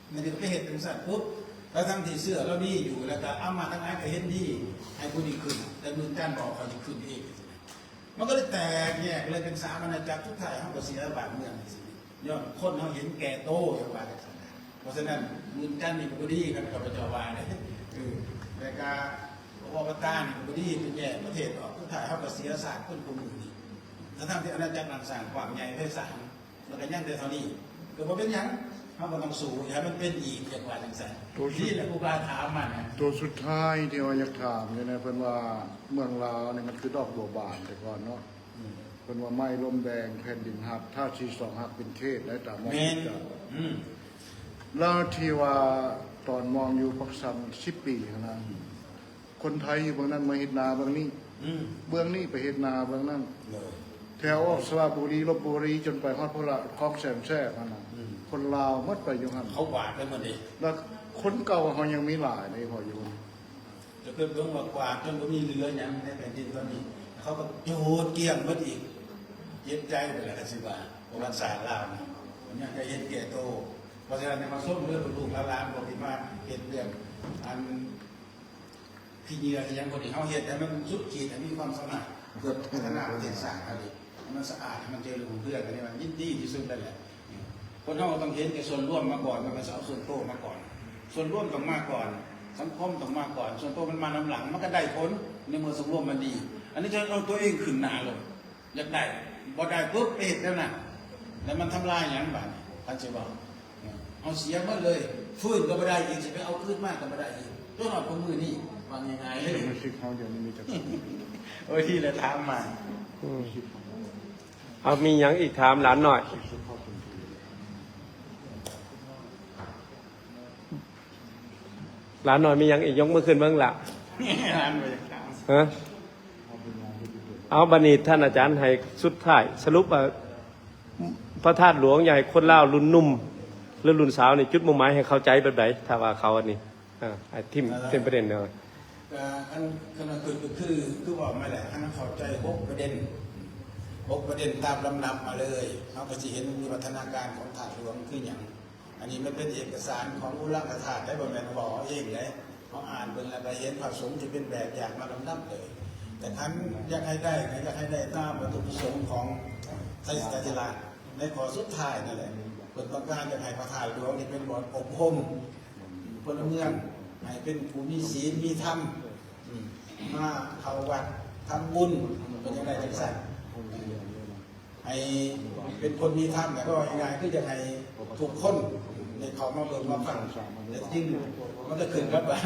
ແມ່ນໄປເຮັດຈັ່ງຊັ້ນປຸບ ແລ້ວທັງທີ່ເຊື້ອລາວມີຢູ່ ແລ້ວກໍອາມາດທັງຫຼາຍກໍເຫັນດີໃຫ້ຜູ້ນີ້ຂຶ້ນ ແຕ່ເມືອງຈັນບອກເຂົາຊິຂຶ້ນເອງ. ມັນກໍເລີຍແຕກແຍກເລີຍເປັນສາມອານາຈັກ ສຸດທ້າຍເຮົາກໍເສຍບ້ານເມືອງນີ້ຊີ້ ຍ້ອນຄົນເຮົາເຫັນແກ່ໂຕ ຈັ່ງວ່າຈັ່ງຊັ້ນນະ. ເພາະສະນັ້ນ ເມືອງຈັນນີ້ກໍບໍ່ດີ ຄັນຂ້າພະເຈົ້າວ່າເດ້ ເອີ ແລ້ວກະອວກາຕານີ້ກໍບໍ່ດີ ໄປແຍກປະເທດອອກ ສຸດທ້າຍເຮົາກໍເສຍຊາດເປັນຄູ່ມື້ນີ້ ທັງໆທີ່ອານາຈັກນັ້ນສ້າງກວ້າງໃຫຍ່ໄພສານ ມັນກໍຍັງແຕ່ເທົ່ານີ້ ກໍບໍ່ເປັນຫຍັງ ເຮົາກໍຕ້ອງສູ້ ຢ່າໃຫ້ມັນເປັນອີກ ຢາກວ່າຈັ່ງຊັ້ນ ໂຕສຸດ ນີ້ແຫຼະຜູ້ກາຖາມມານະ ໂຕສຸດທ້າຍທີ່ວ່າຢາກຖາມນີ້ນະ ເພິ່ນວ່າເມືອງລາວນີ້ມັນຄືດອກບົວບານແຕ່ກ່ອນເນາະ ອືມ ເພິ່ນວ່າໄມ້ລົມແດງແຜ່ນດິນຮັກ ທາດສີສອງຮັກເປັນເຂດໄດ້ຕາມມອງ ແມ່ນ ອືມ ແລ້ວທີ່ວ່າຕອນມອງຢູ່ປາກຊັນສິບປີຫັ້ນນະ ອືມ ຄົນໄທຢູ່ເບື້ອງນັ້ນມາເຮັດນາເບື້ອງນີ້ ອືມ ເບື້ອງນີ້ໄປເຮັດນາເບື້ອງນັ້ນ ໂດຍ ແຖວອອກສະລະບູລີ ລົບບຸຣີ ຈົນໄປຮອດພຸ້ນລະ ຄອງແສນແສບຫັ້ນນະ ອືມ ຄົນລາວໝົດໄປຢູ່ຫັ້ນ ເຂົາກວາດໄປໝົດເດ ແລ້ວຄົນເກົ່າເຮົາຍັງມີຫຼາຍເດ້ ພໍຢູ່ ຈະເກີດເບິ່ງວ່າກວາດຈົນບໍ່ມີເຫຼືອຫຍັງໃນແຜ່ນດິນຕອນນີ້ ເຂົາກໍຈູດກ້ຽງໝົດອີກ ເຈັບໃຈໄປແລ້ວ ກໍຊິວ່າປະຫວັດສາດລາວນີ້ ມັນຍັງຈະເຫັນແກ່ໂຕ. ເພາະສະນັ້ນ ມາຊົມເດີລູກໆຫຼານໆ ພວກທີ່ມາເຮັດເລື່ອງອັນ ຂີ້ເຫຍື້ອຂີ້ຫຍັງພວກນີ້ ເຮົາເຮັດໃຫ້ມັນສຸດຂີດ ໃຫ້ມີຄວາມສາມາດ ເພື່ອພັດທະນາປະເທດຊາດເຮົານີ້ ໃຫ້ມັນສະອາດ ໃຫ້ມັນຈະເລີນຮຸ່ງເຮືອງ ອັນນີ້ມັນຍິນດີທີ່ສຸດແລ້ວແຫຼະ. ຄົນເຮົາຕ້ອງເຫັນແກ່ສ່ວນລວມມາກ່ອນ ມັນກໍຊິເອົາສ່ວນໂຕມາກ່ອນ ສ່ວນລວມຕ້ອງມາກ່ອນ ສັງຄົມຕ້ອງມາກ່ອນ ສ່ວນໂຕມັນມານຳຫຼັງ ມັນກໍໄດ້ຜົນ ໃນເມື່ອສ່ວນລວມມັນດີ. ອັນນີ້ຈະເອົາຕົວເອງຂຶ້ນໜ້າໂລດ ຢາກໄດ້ ບໍ່ໄດ້ປຸບ ໄປເຮັດແນວນັ້ນ ແລ້ວມັນທຳລາຍຫຍັງບາດນີ້ ຄັນຊິເວົ້າ ເຮົາເສຍໝົດເລີຍ ຟື້ນກໍບໍ່ໄດ້ອີກ ຊິໄປເອົາຄືນມາກໍບໍ່ໄດ້ອີກ ຈົນຮອດທຸກມື້ນີ້ ວ່າງ່າຍໆເລີຍ. ສະມາຊິກເຮົາດຽວນີ້ມີຈັກຄົນ? ໂອ້ຍ ທີ່ລະຖາມມາ ອືມ ເອົາ ມີຫຍັງອີກ ຖາມຫຼານນ້ອຍ ຫຼານນ້ອຍມີຫຍັງອີກ ຍົກມືຂຶ້ນເບິ່ງລະ ຫຼານບໍ່ຢາກຖາມ ຮະ? ເອົາ ບັດນີ້ທ່ານອາຈານໃຫ້ສຸດທ້າຍສະຫຼຸບວ່າ ພະທາດຫຼວງຢາກໃຫ້ຄົນລາວລຸ້ນໜຸ່ມ ຫຼື ລຸ້ນສາວນີ້ ຈຸດມຸ່ງໝາຍໃຫ້ເຂົ້າໃຈແບບໃດ? ຖ້າວ່າເຂົາອັນນີ້ ອ່າ ໃຫ້ຖິ້ມ ເອີ ເຕັມປະເດັນເນາະ ກໍອັນ ຄັນວ່າຄື ຄື ຄືເວົ້າມາແຫຼະ ຄັນເຂົ້າໃຈຫົກປະເດັນ ຫົກປະເດັນຕາມລຳດັບມາເລີຍ ເຮົາກໍຊິເຫັນວິວັດທະນາການຂອງທາດຫຼວງຄືຫຍັງ. ອັນນີ້ມັນເປັນເອກະສານຂອງອຸລັງກະທາດໄດ໋ ບໍ່ແມ່ນເວົ້າເອງເດ້ ເຮົາອ່ານເບິ່ງແລ້ວກໍເຫັນພະສົງທີ່ເປັນແບບຢ່າງມາລຳດັບເລີຍ. ແຕ່ຄັນຢາກໃຫ້ໄດ້ ກໍຢາກໃຫ້ໄດ້ຕາມວັດຖຸປະສົງຂອງໄຊສິດຖະທິລາດ ໃນຂໍ້ສຸດທ້າຍນັ້ນແຫຼະ ເພິ່ນຕ້ອງການຢາກໃຫ້ພະທາດຫຼວງນີ້ເປັນບ່ອນອົບຮົມພົນລະເມືອງ ໃຫ້ເປັນຜູ້ມີສິນມີທຳ ອືມ ມາເຂົ້າວັດທຳບຸນ ເພິ່ນຢາກໄດ້ຈັ່ງຊັ້ນ. ໃຫ້ເປັນຄົນມີທຳ ແລ້ວກໍວ່າງ່າຍໆ ຄືຢາກໃຫ້ທຸກຄົນໄດ້ເຂົ້າມາເບິ່ງມາຟັງ ແຕ່ຈິງມັນກໍຂຶ້ນກັບວ່າ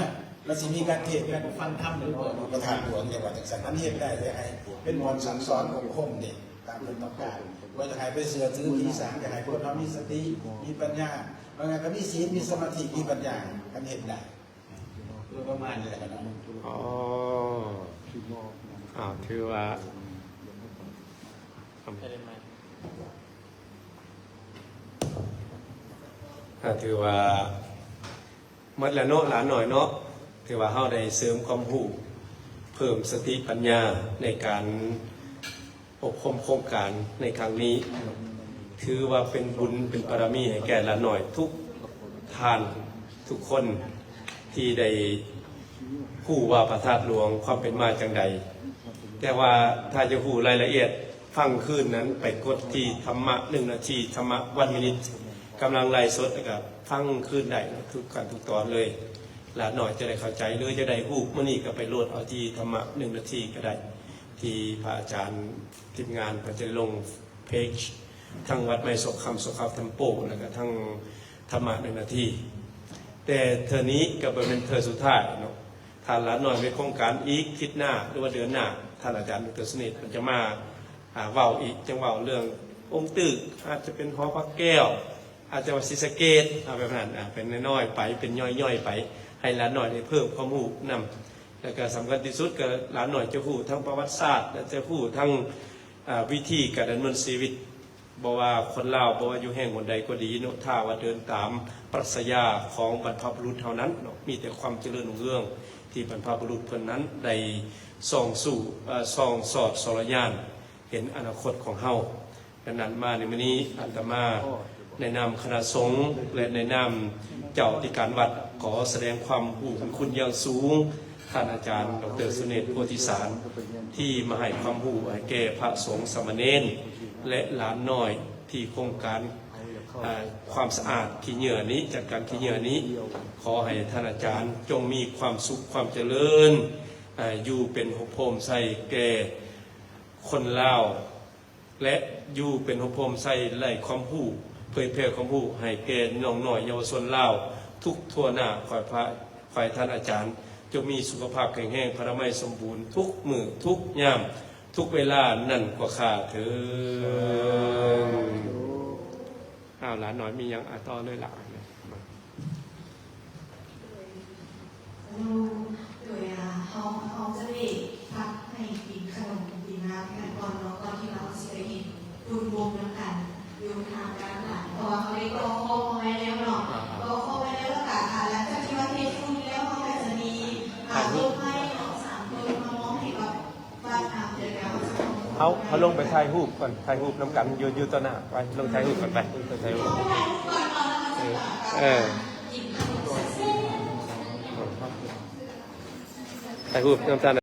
ມັນຊິມີການເທດ ການຟັງທຳ ຫຼືບໍ່ເນາະ ພະທາດຫຼວງ ແຕ່ວ່າຈັ່ງຊັ້ນ ອັນເຮັດໄດ້ ຢາກໃຫ້ເປັນບ່ອນສັ່ງສອນອົບຮົມເດ້ ຕາມເພິ່ນຕ້ອງການ ບໍ່ຢາກໃຫ້ໄປເຊື່ອຖືຜີສາງ ຢາກໃຫ້ຄົນເຮົາມີສະຕິ ມີປັນຍາ ວ່າໄງກໍມີສີນ ມີສະມາທິ ມີປັນຍາ ຄັນເຮັດໄດ້ ໂດຍປະມານນີ້ແຫຼະເນາະ ອໍ ເຂົ້າ ອ້າວ ຖືວ່າ ອ່າ ຖືວ່າໝົດແລ້ວເນາະ ຫຼານນ້ອຍເນາະ. ຖືວ່າເຮົາໄດ້ເສີມຄວາມຮູ້ ເພີ່ມສະຕິປັນຍາໃນການອົບຮົມໂຄງການໃນຄັ້ງນີ້. ຖືວ່າເປັນບຸນເປັນບາລະມີໃຫ້ແກ່ຫຼານນ້ອຍທຸກທ່ານທຸກຄົນ ທີ່ໄດ້ຮູ້ວ່າພະທາດຫຼວງຄວາມເປັນມາຈັ່ງໃດ. ແຕ່ວ່າຖ້າຈະຮູ້ລາຍລະອຽດ ຟັງຄືນນັ້ນໄປກົດທີ່ທຳມະໜຶ່ງນາທີ ທຳມະ one minute ກຳລັງໄລຟ໌ສົດ ແລ້ວກະຟັງຄືນໄດ້ເນາະ ທຸກຂັ້ນທຸກຕອນເລີຍ. ຫຼານນ້ອຍຈະໄດ້ເຂົ້າໃຈ ຫຼື ຈະໄດ້ຮູບມື້ນີ້ກະໄປໂຫຼດເອົາທີ່ທຳມະໜຶ່ງນາທີກະໄດ້ ທີ່ພະອາຈານທີມງານເພິ່ນຈະລົງເພຈ ທັງວັດໃໝ່ໂສກຄຳ ໂສກຄຳເທັມໂປ ແລ້ວກະທັງທຳມະໜຶ່ງນາທີ. ແຕ່ເທື່ອນີ້ກະບໍ່ແມ່ນເທື່ອສຸດທ້າຍເນາະ. ຖ້າຫຼານນ້ອຍມີໂຄງການອີກທິດໜ້າ ຫຼືວ່າເດືອນໜ້າ ທ່ານອາຈານ ດຣ ສຸນິດ ເພິ່ນຈະມາ ອ່າ ເວົ້າອີກ ຈັ່ງເວົ້າເລື່ອງອົງຕຶກ ອາດຈະເປັນຫໍພະແກ້ວ ອາດຈະວ່າສີສະເກດ ເອົາແບບນັ້ນ ອ່າ ເປັນນ້ອຍໆໄປ ເປັນຍ່ອຍໆໄປ ໃຫ້ຫຼານນ້ອຍໄດ້ເພີ່ມຄວາມຮູ້ນຳ. ແລ້ວກະສຳຄັນທີ່ສຸດກະຫຼານນ້ອຍຈະຮູ້ທັງປະຫວັດສາດ ແລະ ຈະຮູ້ທັງ ອ່າ ວິທີການດຳເນີນຊີວິດ ບໍ່ວ່າຄົນລາວ ບໍ່ວ່າຢູ່ແຫ່ງຫົນໃດກໍດີເນາະ ຖ້າວ່າເດີນຕາມປລັດຊະຍາຂອງບັນພະບຸລຸດເຮົານັ້ນເນາະ ມີແຕ່ຄວາມຈະເລີນຮຸ່ງເຮືອງທີ່ບັນພະບຸລຸດເພິ່ນນັ້ນໄດ້ສ່ອງສູ້ ເອີ ສ່ອງສອດສອລະຍານເຫັນອະນາຄົດຂອງເຮົາ. ດັ່ງນັ້ນມາໃນມື້ນີ້ ອາດຕະມາໃນນາມຄະນະສົງ ແລະ ໃນນາມເຈົ້າອະທິການວັດ ຂໍສະແດງຄວາມຮູ້ບຸນຄຸນຢ່າງສູງ ທ່ານອາຈານ ດຣ ສຸເນດ ໂພທິສານ ທີ່ມາໃຫ້ຄວາມຮູ້ໃຫ້ແກ່ພະສົງສາມະເນນ ແລະ ຫຼານນ້ອຍ ທີ່ໂຄງການ ເອີ ຄວາມສະອາດຂີ້ເຫຍື້ອນີ້ ຈັດການຂີ້ເຫຍື້ອນີ້. ຂໍໃຫ້ທ່ານອາຈານຈົ່ງມີຄວາມສຸກຄວາມຈະເລີນ ເອີ ຢູ່ເປັນຮົ່ມໂພມໄຊແກ່ຄົນລາວ ແລະ ຢູ່ເປັນຮົ່ມໂພມໄຊ ໄຫຼຄວາມຮູ້ ເຜີຍແຜ່ຄວາມຮູ້ໃຫ້ແກ່ນ້ອງນ້ອຍເຍົາວະຊົນລາວທຸກທົ່ວໜ້າ. ຂໍໃຫ້ພະ ຂໍໃຫ້ທ່ານອາຈານຈົ່ງມີສຸຂະພາບແຂງແຮງ ພະລານາໄມສົມບູນທຸກມື້ທຸກຍາມທຸກເວລານັ້ນກວ່າຂ້າເທີ້ນ. ອ້າວ ຫຼານນ້ອຍມີຫຍັງ ອ່າ ຕໍ່ເລີຍລະ. ໂດຍ ໂດຍ ອ່າ ເຮົາ ເຮົາຈະໄດ້ພັກໃຫ້ກິນຂະໜົມກິນນ້ຳກັນກ່ອນເນາະ ກ່ອນທີ່ວ່າເຮົາຊິໄປເຮັດບຸນບົງນຳກັນຢູ່ທາງດ້ານຫຼັງ ເພາະວ່າເຮົາໄດ້ຕໍ່ຂໍ້ມາໄວ້ແລ້ວເນາະ ອ່າໆ ຕໍ່ຂໍ້ໄວ້ແລ້ວ ແລ້ວກະ ອ່າ ຫຼັງຈາກທີ່ວ່າເທດຝຸ່ນແລ້ວ ເຮົາກະຈະມີ ອ່າ ລົດໄມ້ເນາະ ສາມລົດມາມອບໃຫ້ກັບ ເຮົາ ເຮົາລົງໄປຖ່າຍຮູບກ່ອນ ຖ່າຍຮູບນຳກັນ ຢູ່ ຢູ່ຕໍ່ໜ້າ ໄປ ລົງຖ່າຍຮູບກ່ອນ ໄປ ລົງຖ່າຍຮູບ ເອີ ເອີ ຖ່າຍຮູບນຳກັນ.